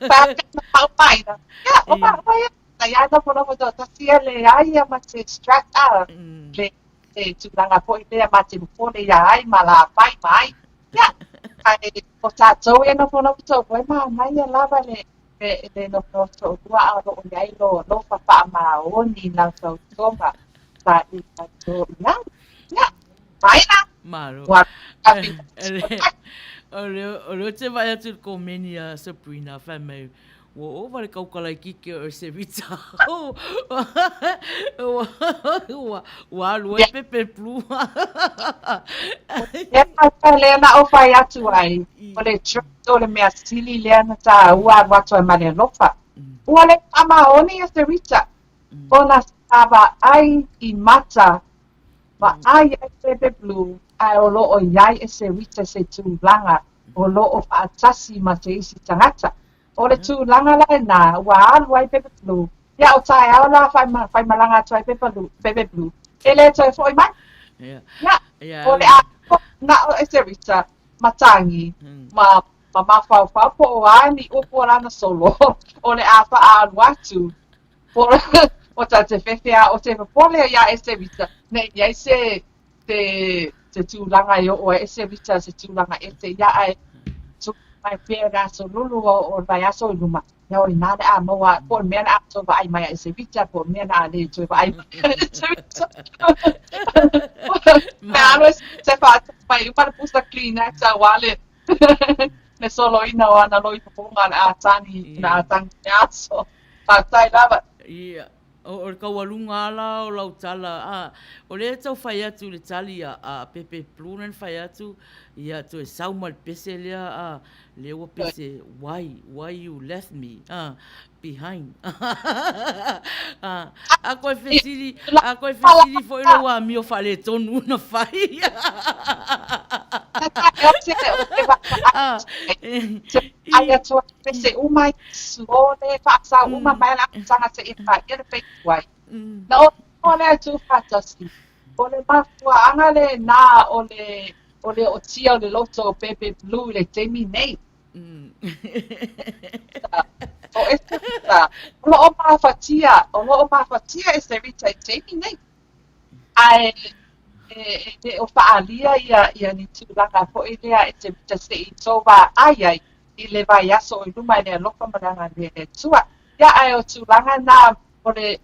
Faamaina. Ia, o maua ia. Ia, nofonofo toatasi ia leai ia ma se stress a. Le te tulaga foi lea ma te popole ia ai ma la pai ma ai. Ia, ae o tatou ia nofonofo toalua e manaia lava le le le nofonofo toalua a o lo o i ai lo alofa faamaoni i lau tautoga sa i tatou i ai. Ia, mai la. Malo. O lea ou te vaai atu i le komeni a Sabrina fai mai Ua ova le kauka laitiiti o Esevita. Ua alu ai Pepe Blue. Lea na lea na ou fai atu ai, o le trust o le mea sili lea na tāua alu atu ai ma le alofa. Ua le faamaoni Esevita, ona sa vaai i mata, vaai ai Pepe Blue, ae o lo o i ai Esevita se tulaga o lo o faatasi ma se isi tagata. O le tulaga la lena, ua alu ai Pepe Blue. Ia, o taeao la faimalaga atu ai Pepe Blue, e le toe foi mai. Ia, o le a na o Eserita, ma Tagi, ma ma mafaufau po o a ni upu o lana solo, o le a faaalu atu, po o ta te fefe a o te popole iā Eserita, nei i ai se te, te tulaga e oo ai Eserita se tulaga ese ia ae tupu mai pea le aso lulu o, o le vaiaso i luma. Ia o inā le a maua po o le mea le a toe vaai mai a Eserita po o le mea le a le toe vaai mai a Eserita. Me alo e se whaatau mai uma le pusa Kleenex aua le le soloina o ana loifofoga le a tagi le a tagi le aso. Faafetai lava. Ia. O le taualuga lava la o lau tala, a, o lea e tau fai atu i le tali a, a Pepe Blue lea na fai atu, ia toe sau ma le pese lea, a, lea ua pese, why, why you left me, a, behind. A, a koe fesili, a koe fesili foi lou amio faaletonu na fai. A, Ai atu ai pese uma i slow le faasao uma mai le amataga seia paia le feituai. Na o o lea e tuufaatasi, o le mafuaaga lena o le o le ootia o le loto o Pepe Blue i le taimi nei. O Esterita, o lo o mafatia, o lo o mafatia Esterita i le taimi nei. Ae e le o faaalia ia ia ni tulaga foi lea e te te se i tou vaai ai i le vaiaso o i luma i le alofa ma le agalelei o le Atua. Ia, ae o tulaga na o le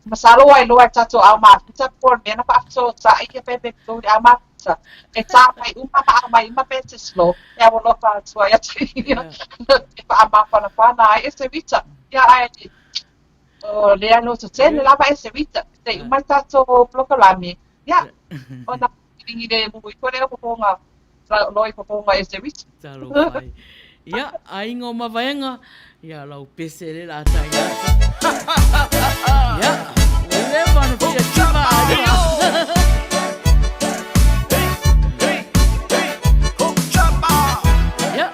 masalo ua iloa e tatou ao mafuta po o le mea na faafesootai ia pe pe le ao mafuta e tā mai uma ma aumai uma pe te slow e alofa atu ai atu ia e faamafanafana ai e se vita. Ia, ae O lea loto tele lava e Esterita, te i uma le tatou polokalame, ia, ona pilingi le mu i kore o poponga, loa i poponga e Esterita. Talofa ai. Ia, aiga o Mavaega, ia lau pese le la tai atu. Ia, ua leva ona fia tiva aiga. Ia,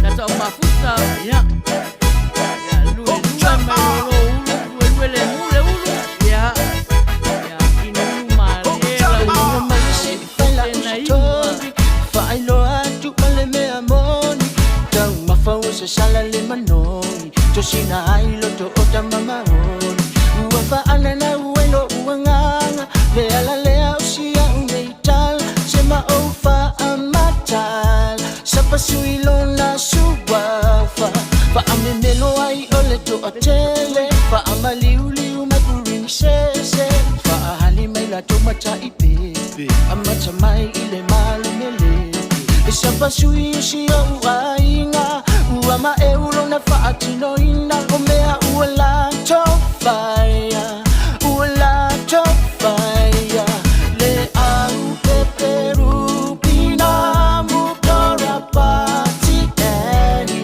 tatou mafuta, ia. Ia, lue lue mai lolo ulu, lue lue le mu le ulu. Ia, ia, inu ulu malie lau pese na inu. Faailoa atu ma le mea moni Taumafa ua sasala le manogi Tosina ai loto o tama maoni Ua faaanana ai lo'u agaga Le ala lea o si a'u nei tala Sema ou faamatala Sapasui lona suafa Faamemelo ai o le toatele Faamaliuliu mai purinisese Faahali mai latou matai pepe Amata mai i le malumelete E sapasui o si o'u aiga. Ua maeu lona faatinoina o mea ua latou faia, ua latou faia. Le au peperu pina mutora pati eni.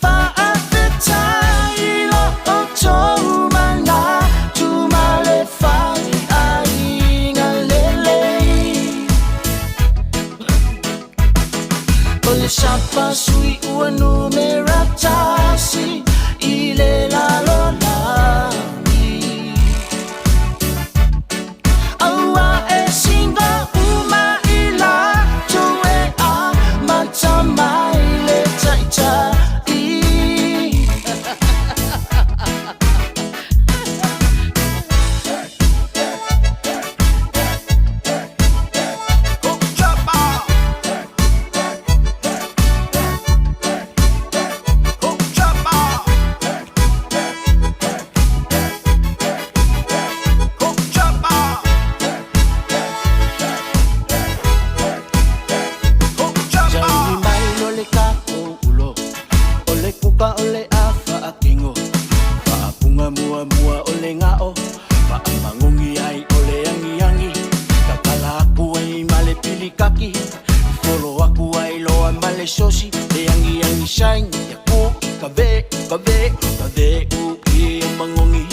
Faafetai i lo outou manatu ma le faiaiga lelei. O le sapasui ua numera tasi i le lalolagi. Aua e singa uma i latou e amata mai le taitai. Saili mai lo le kako ulo, o le kuka o le afa a kingo. Faapunga muamua o le gao, faamagogi ai o le agiagi. Tatala aku ai ma le pilikaki, folo aku ai loa ma le sosi. Le agiagi saini aku i ka ve, ka ve, ka ve u i magogi.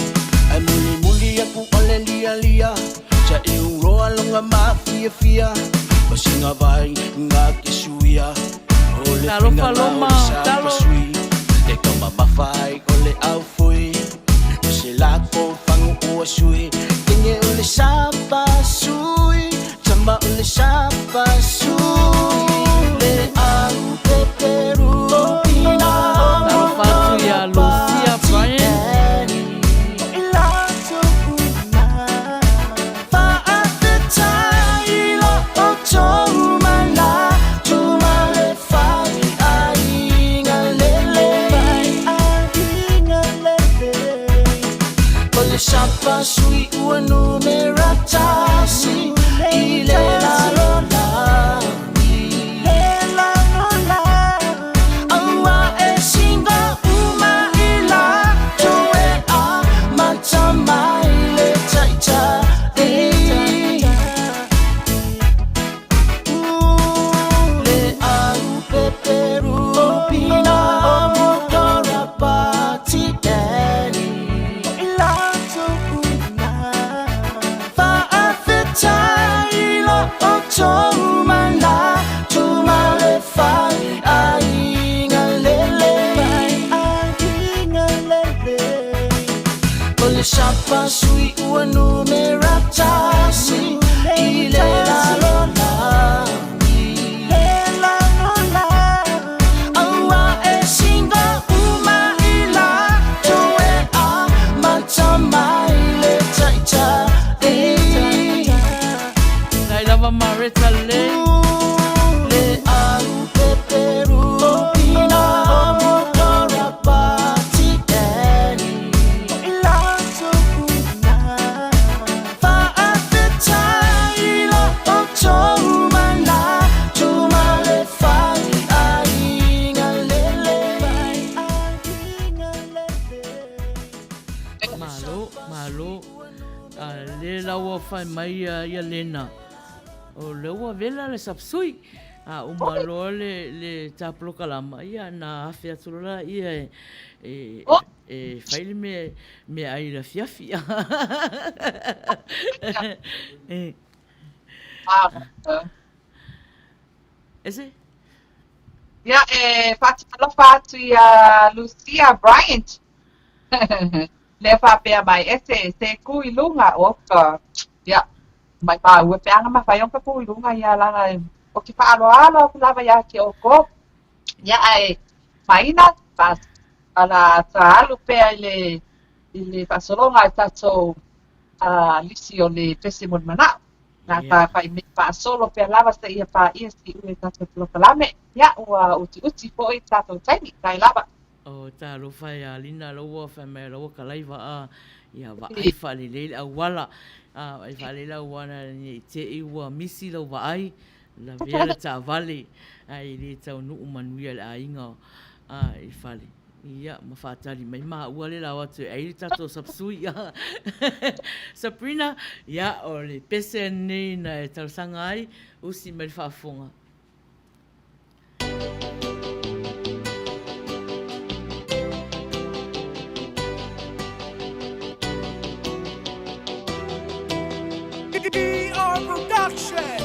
Ae mulimuli aku o le lialia, sa e uroa longa mafiafia. Masinga vai ngā ke suia, o le Talofa finagao Loma, le sa talo. pasui. E ka mamafa ai o le au fui, o se lako fangu ua sui. Kenge o le sapa sui, tama o le sapa sui. Le au peperu pina Talofa atu ia Lucia Brian. Sui ua numera tasi i le lalolagi. Aua e singa uma i latou e amata mai le taitai. Le au peperu pina motora pati eni. Faafetai i lo outou manatu ma le faiaiga lelei. O le sapasui ua numera tasi i le lalolagi. Aua e singa uma i latou e amata mai le taitai. Dai lava Mareta le. Le au peperu pina motora pati eni. Faafetai i lo outou manatu ma le faiaiga lelei. Malo, malo. A le laua fai mai ia, ia Lena. O le ua vela le sapsui. A uma loa le, le tapolokalama, ia na afe atu loa ia e, e, e fai le mea, mea ai le afiafi. E, ese? Ia, e faatalofa atu ia Lucia Bryant. Lea faapea mai, ese, se ku i luga, oka. Ia, mai maua peaga mafai ona ku i luga ia laga o ke faaaloalo atu lava iā te outou. Ia, ae maina, pa, ala ta alu pea i le, i le faasologa i tatou lisi o le pese mo le manao. Na ta fai me faasolo pea lava seia paia siui e tatou polokalame. Ia, ua utiuti foi tatou taimi, tai lava. O talofa ia Lina laua fai mai laua kalaiva a ia vaai faalelei le auala. A vaai faalelei le auala nei te i ua misi lau vaai. Lavea le taavale ae le taunuu manuia le aiga i fale. Ia, ma faatali mai maua le la o atu e ai le tatou sapsui. Sabrina, ia, o le pese lenei na e talosaga ai, usi mai le faafofoga. DR Production.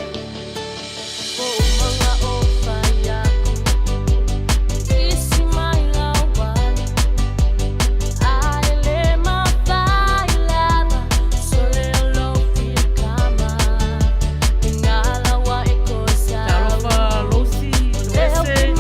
Talofa Losi Toese.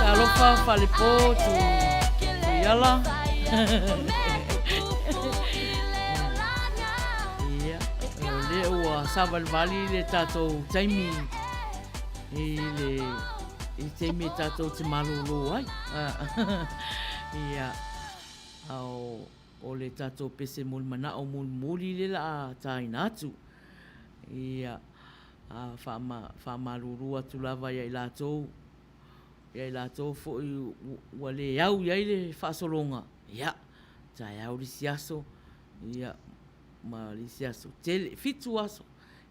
Talofa falepo tu Tuiala. Ia, o lea ua savalivali le tatou taimi i le i le taimi e tatou te malolo ai. Ia, a o le tatou pese mulimanao mulimuli le la a taina atu. Ia, a faamalulu atu lava ia i latou, ia i latou foi ua le au i ai le faasologa, ia, taeao le isi aso, ia, ma le isi aso tele, 7 aso,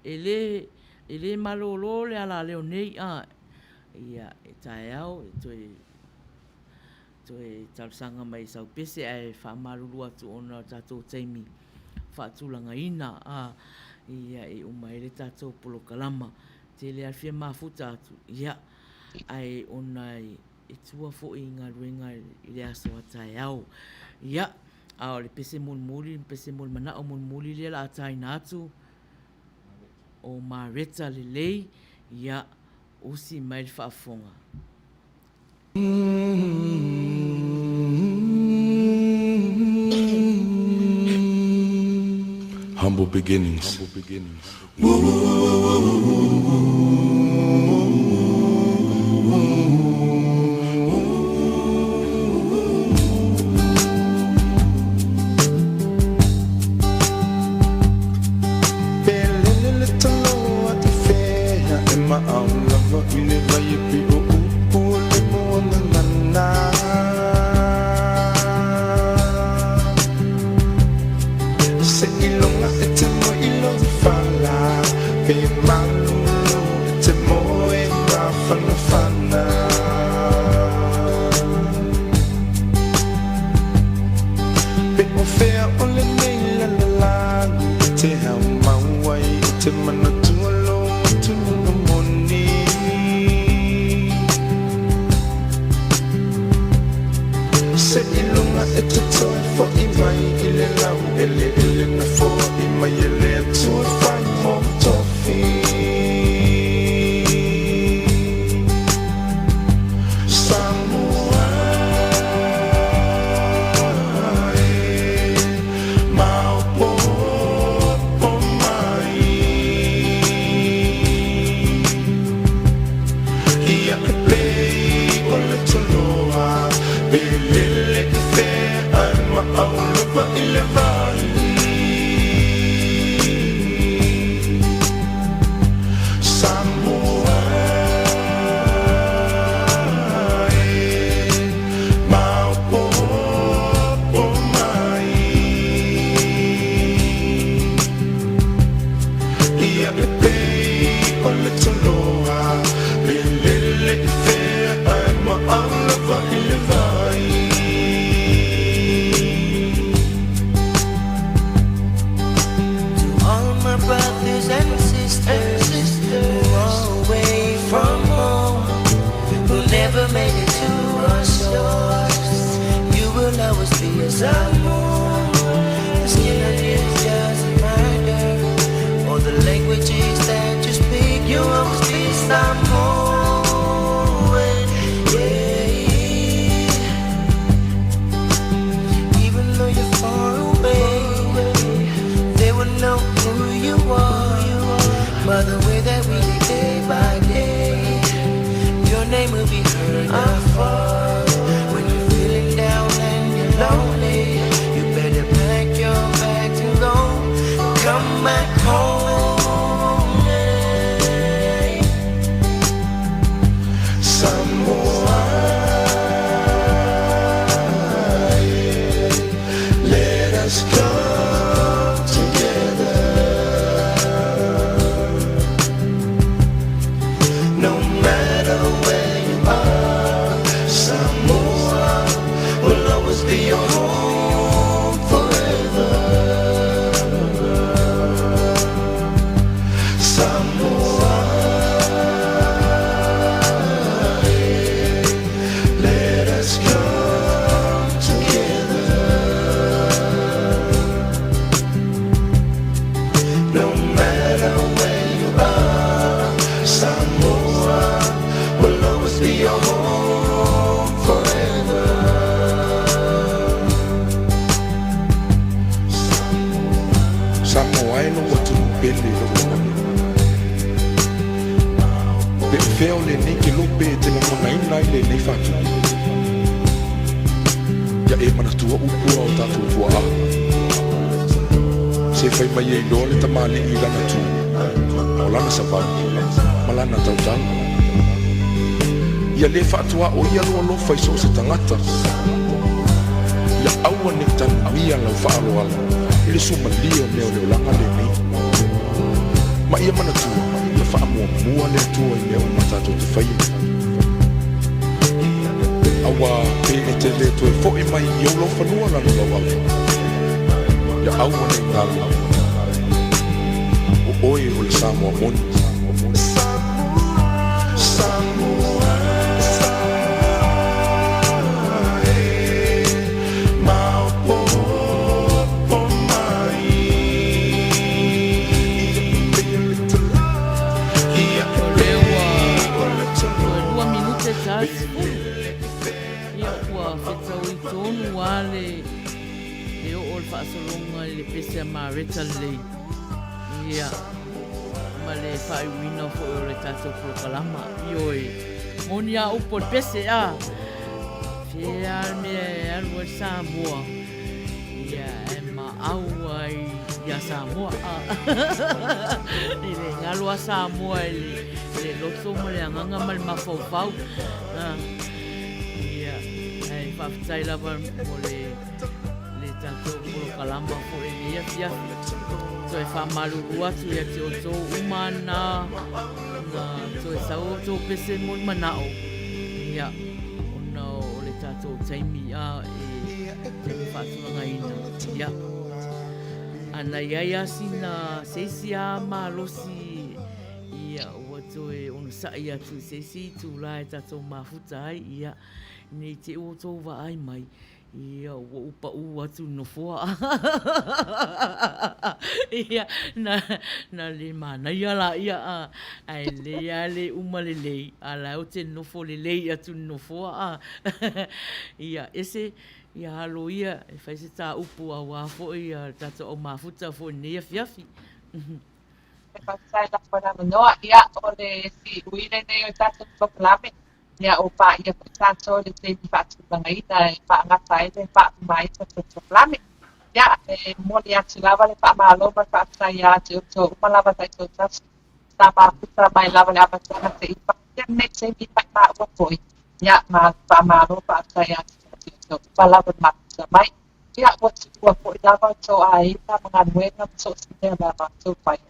e le, e le malolo le alaleo nei, a, ia, e taeao e toe, toe talosaga mai i sau pese ae faamalulu atu ona o le tatou taimi faatulagaina, a. Ia, e uma ai le tatou polokalama. Tele lava le fia mafuta atu, ia, ae ona e tua foi i galuega i le aso a taeao. Ia, a o le pese mulimuli, le pese mo le manao mulimuli lea o le a taina atu, o Mareta lelei, ia, usi mai le faafofoga. Humble beginnings. Samoa e lou atunuu pele i lou lagona. Pe o fea o lenei kelope e te lagonaina ai lenei faatupu? Ia e manatua upu a o tatou tuaa. Se fai mai e iloa le tamalii i lana tu, o lana savali, ma lana tautala. Ia le faatuaoia lou alofa i so o se tagata. Ia aua ne i tanuia lau faaaloalo i le suamalie o mea o le olaga lenei. Ma ia manatua, ia faamuamua le Atua i mea uma tatou te faia. Auā, pe e te le toe foi mai i ou laufanua lana lauava, ia aua ne i galo. Oe o le Samoa moni. O lea ua toe lua minute ta le 10. Ia ua fetaui tonu lava le le oo o le faasologa i le pese a Mareta lelei. Ia ma le faaiuina foi o le tatou polokalama. Ioe, moni a upu o le pese a. Fea le mea e alu ai le Samoa. Ia, e maau ai ia Samoa. I le galo a Samoa i le loto ma le agaga ma le mafaufau. Ia, ae faafetai lava mo le le tatou polokalama foi i lenei afiafi. Toe faamalulu atu ia te outou uma na na toe sau outou pese mo le manao. Ia, ona o le tatou taimi a e taimi faatulagaina. Ia, ana i ai lava sina se isi lava malosi ia ua toe onosai atu i se isi itula e tatou mafuta ai, ia, ne i te i ua outou vaai mai, Ia, ua ou paʻū atu i le nofoa. Ia, na, na le manaia laia, a, ae lelei lava le uma lelei, a o la e ou te nofo lelei atu i le nofoa, a. Ia, ese, ia alo ia e fai se tā upu aua foi le tatou au mafuta foi i lenei afiafi. Faafetai lava i le avanoa. Ia, o le siui lenei o le tatou polokalame. Ia ua paia foi tatou i le taimi faatulagaina e faagata ai le faauma ai o le polokalame. Ia, e momoli atu lava le faamalo ma le faafetai ia te outou uma lava taitoatasi sa mafuta mai lava i le amataga seia paia lenei taimi maʻimaʻua foi. Ia, ma faamalo faafetai atu ia te outou uma lava le mafuta mai. Ia, ua tuua foi lava outou aiga ma galuega ma so o se mea lava outou faia.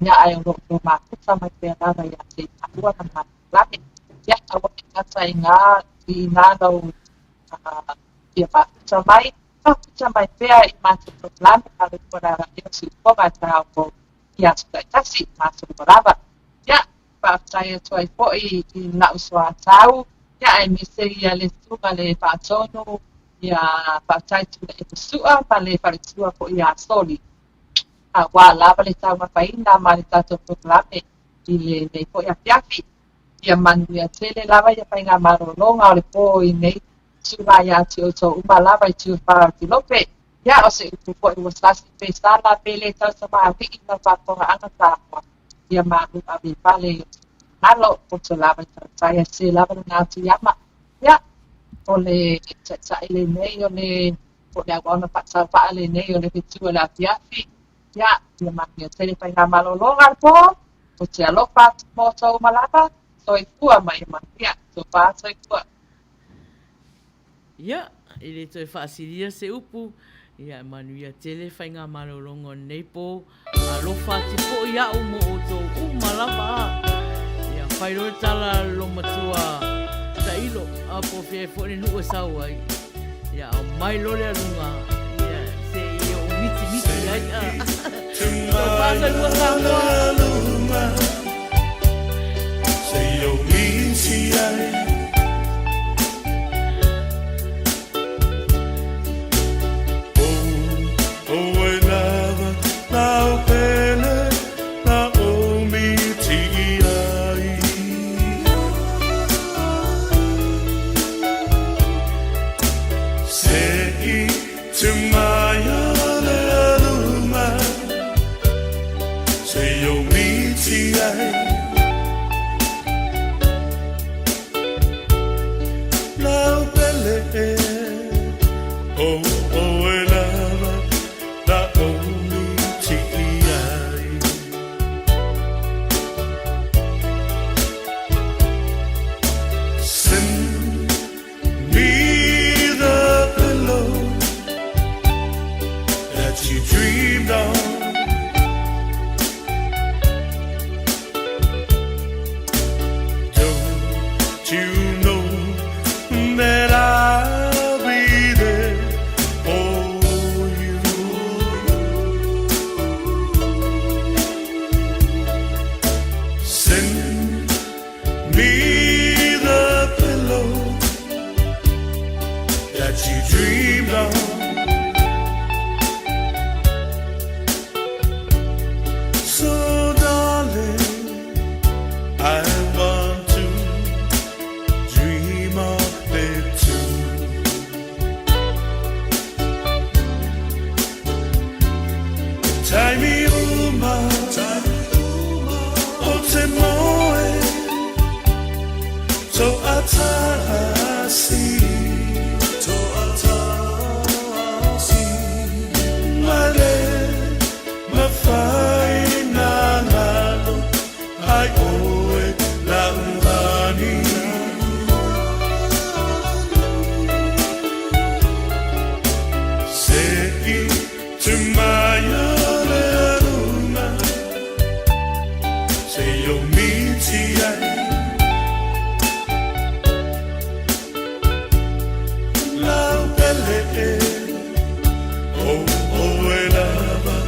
Ia, ae o lo o outou mafuta mai pea lava ia te maua ma le matou lagi. Ia, aua ne i gata i ngā, i nā lau fia mafuta mai, mafuta mai pea i matou polokalame a le Puarara e o Siufoga e tā outou i aso taitasi i matou ua lava. Ia, faafetai atu ai foi i la'u soatau, ia, aemaise ia le susuga le Faatonu, ia, faafetai Tuilaepa Sua ma le faletua foi ia Soli. Aua lava le taumafaina ma le tatou polokalame i lenei foi afiafi. Ia manuia tele lava ia faigamalologa o le po i nei itula ia te outou uma lava i Tiufā o Tilope. Ia, o se upu foi ua sasi pe sala pe le tausamāli'i lau faafofogaaga Samoa. Ia malu ave pale i outou finagalo, poto lava i tautai ae se lava lena atu iama. Ia, o le taitai lenei o le Po o le auauna faatauvaa lenei o le fetu o le afiafi. Ia, ia manuia tele faigamalologa le po, ou te alofa atu mo outou uma lava, soifua ma ia manuia, tofa soifua. Ia, e le toe faasilia se upu, ia e manuia tele faigamalologa o lenei po, Alofa atu foi au mo outou uma lava a. Ia fai loa le tala a le loomatua Tailo, a po o fea ai foi le nuu e sau ai. Ia aumai loa le aluga, ia se i ou mitimiti ai a. Toe faasalua Samoa. Se i ou miti ai. Send me the pillow that you dreamed of. Don't you know that I'll be there for you? To'atasi, to'atasi, male mafai na lalo ai oe lauani. Se i te maia le aluna, se o miti ai. Lau pele e, o oe lava,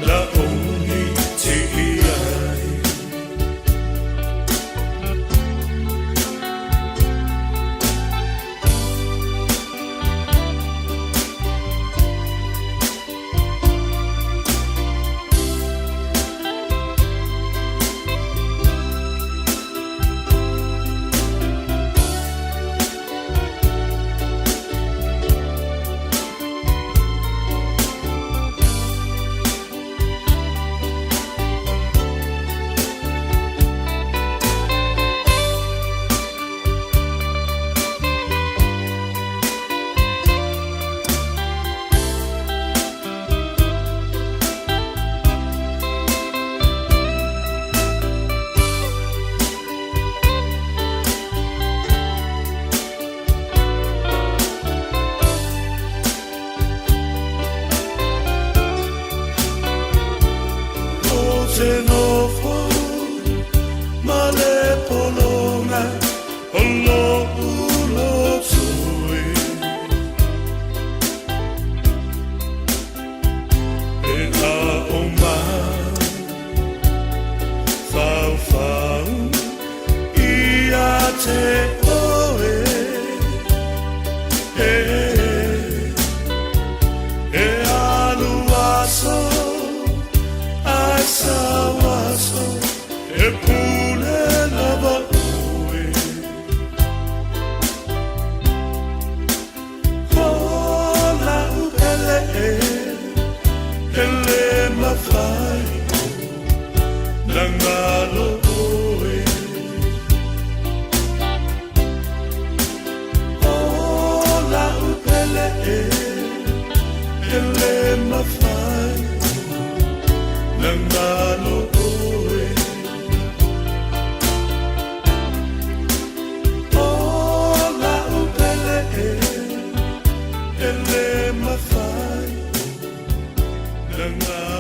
la oni ti ai. O te nofo ma le polonga o lo'u loto e. E a'o mai faufau ia te oe e. E alu aso ai sau aso e pule lava oe. O lau pele e, e le mafai na galo oe. O lau pele e, e le mafai na galo oe. O lau pele e, e le mafai na galo.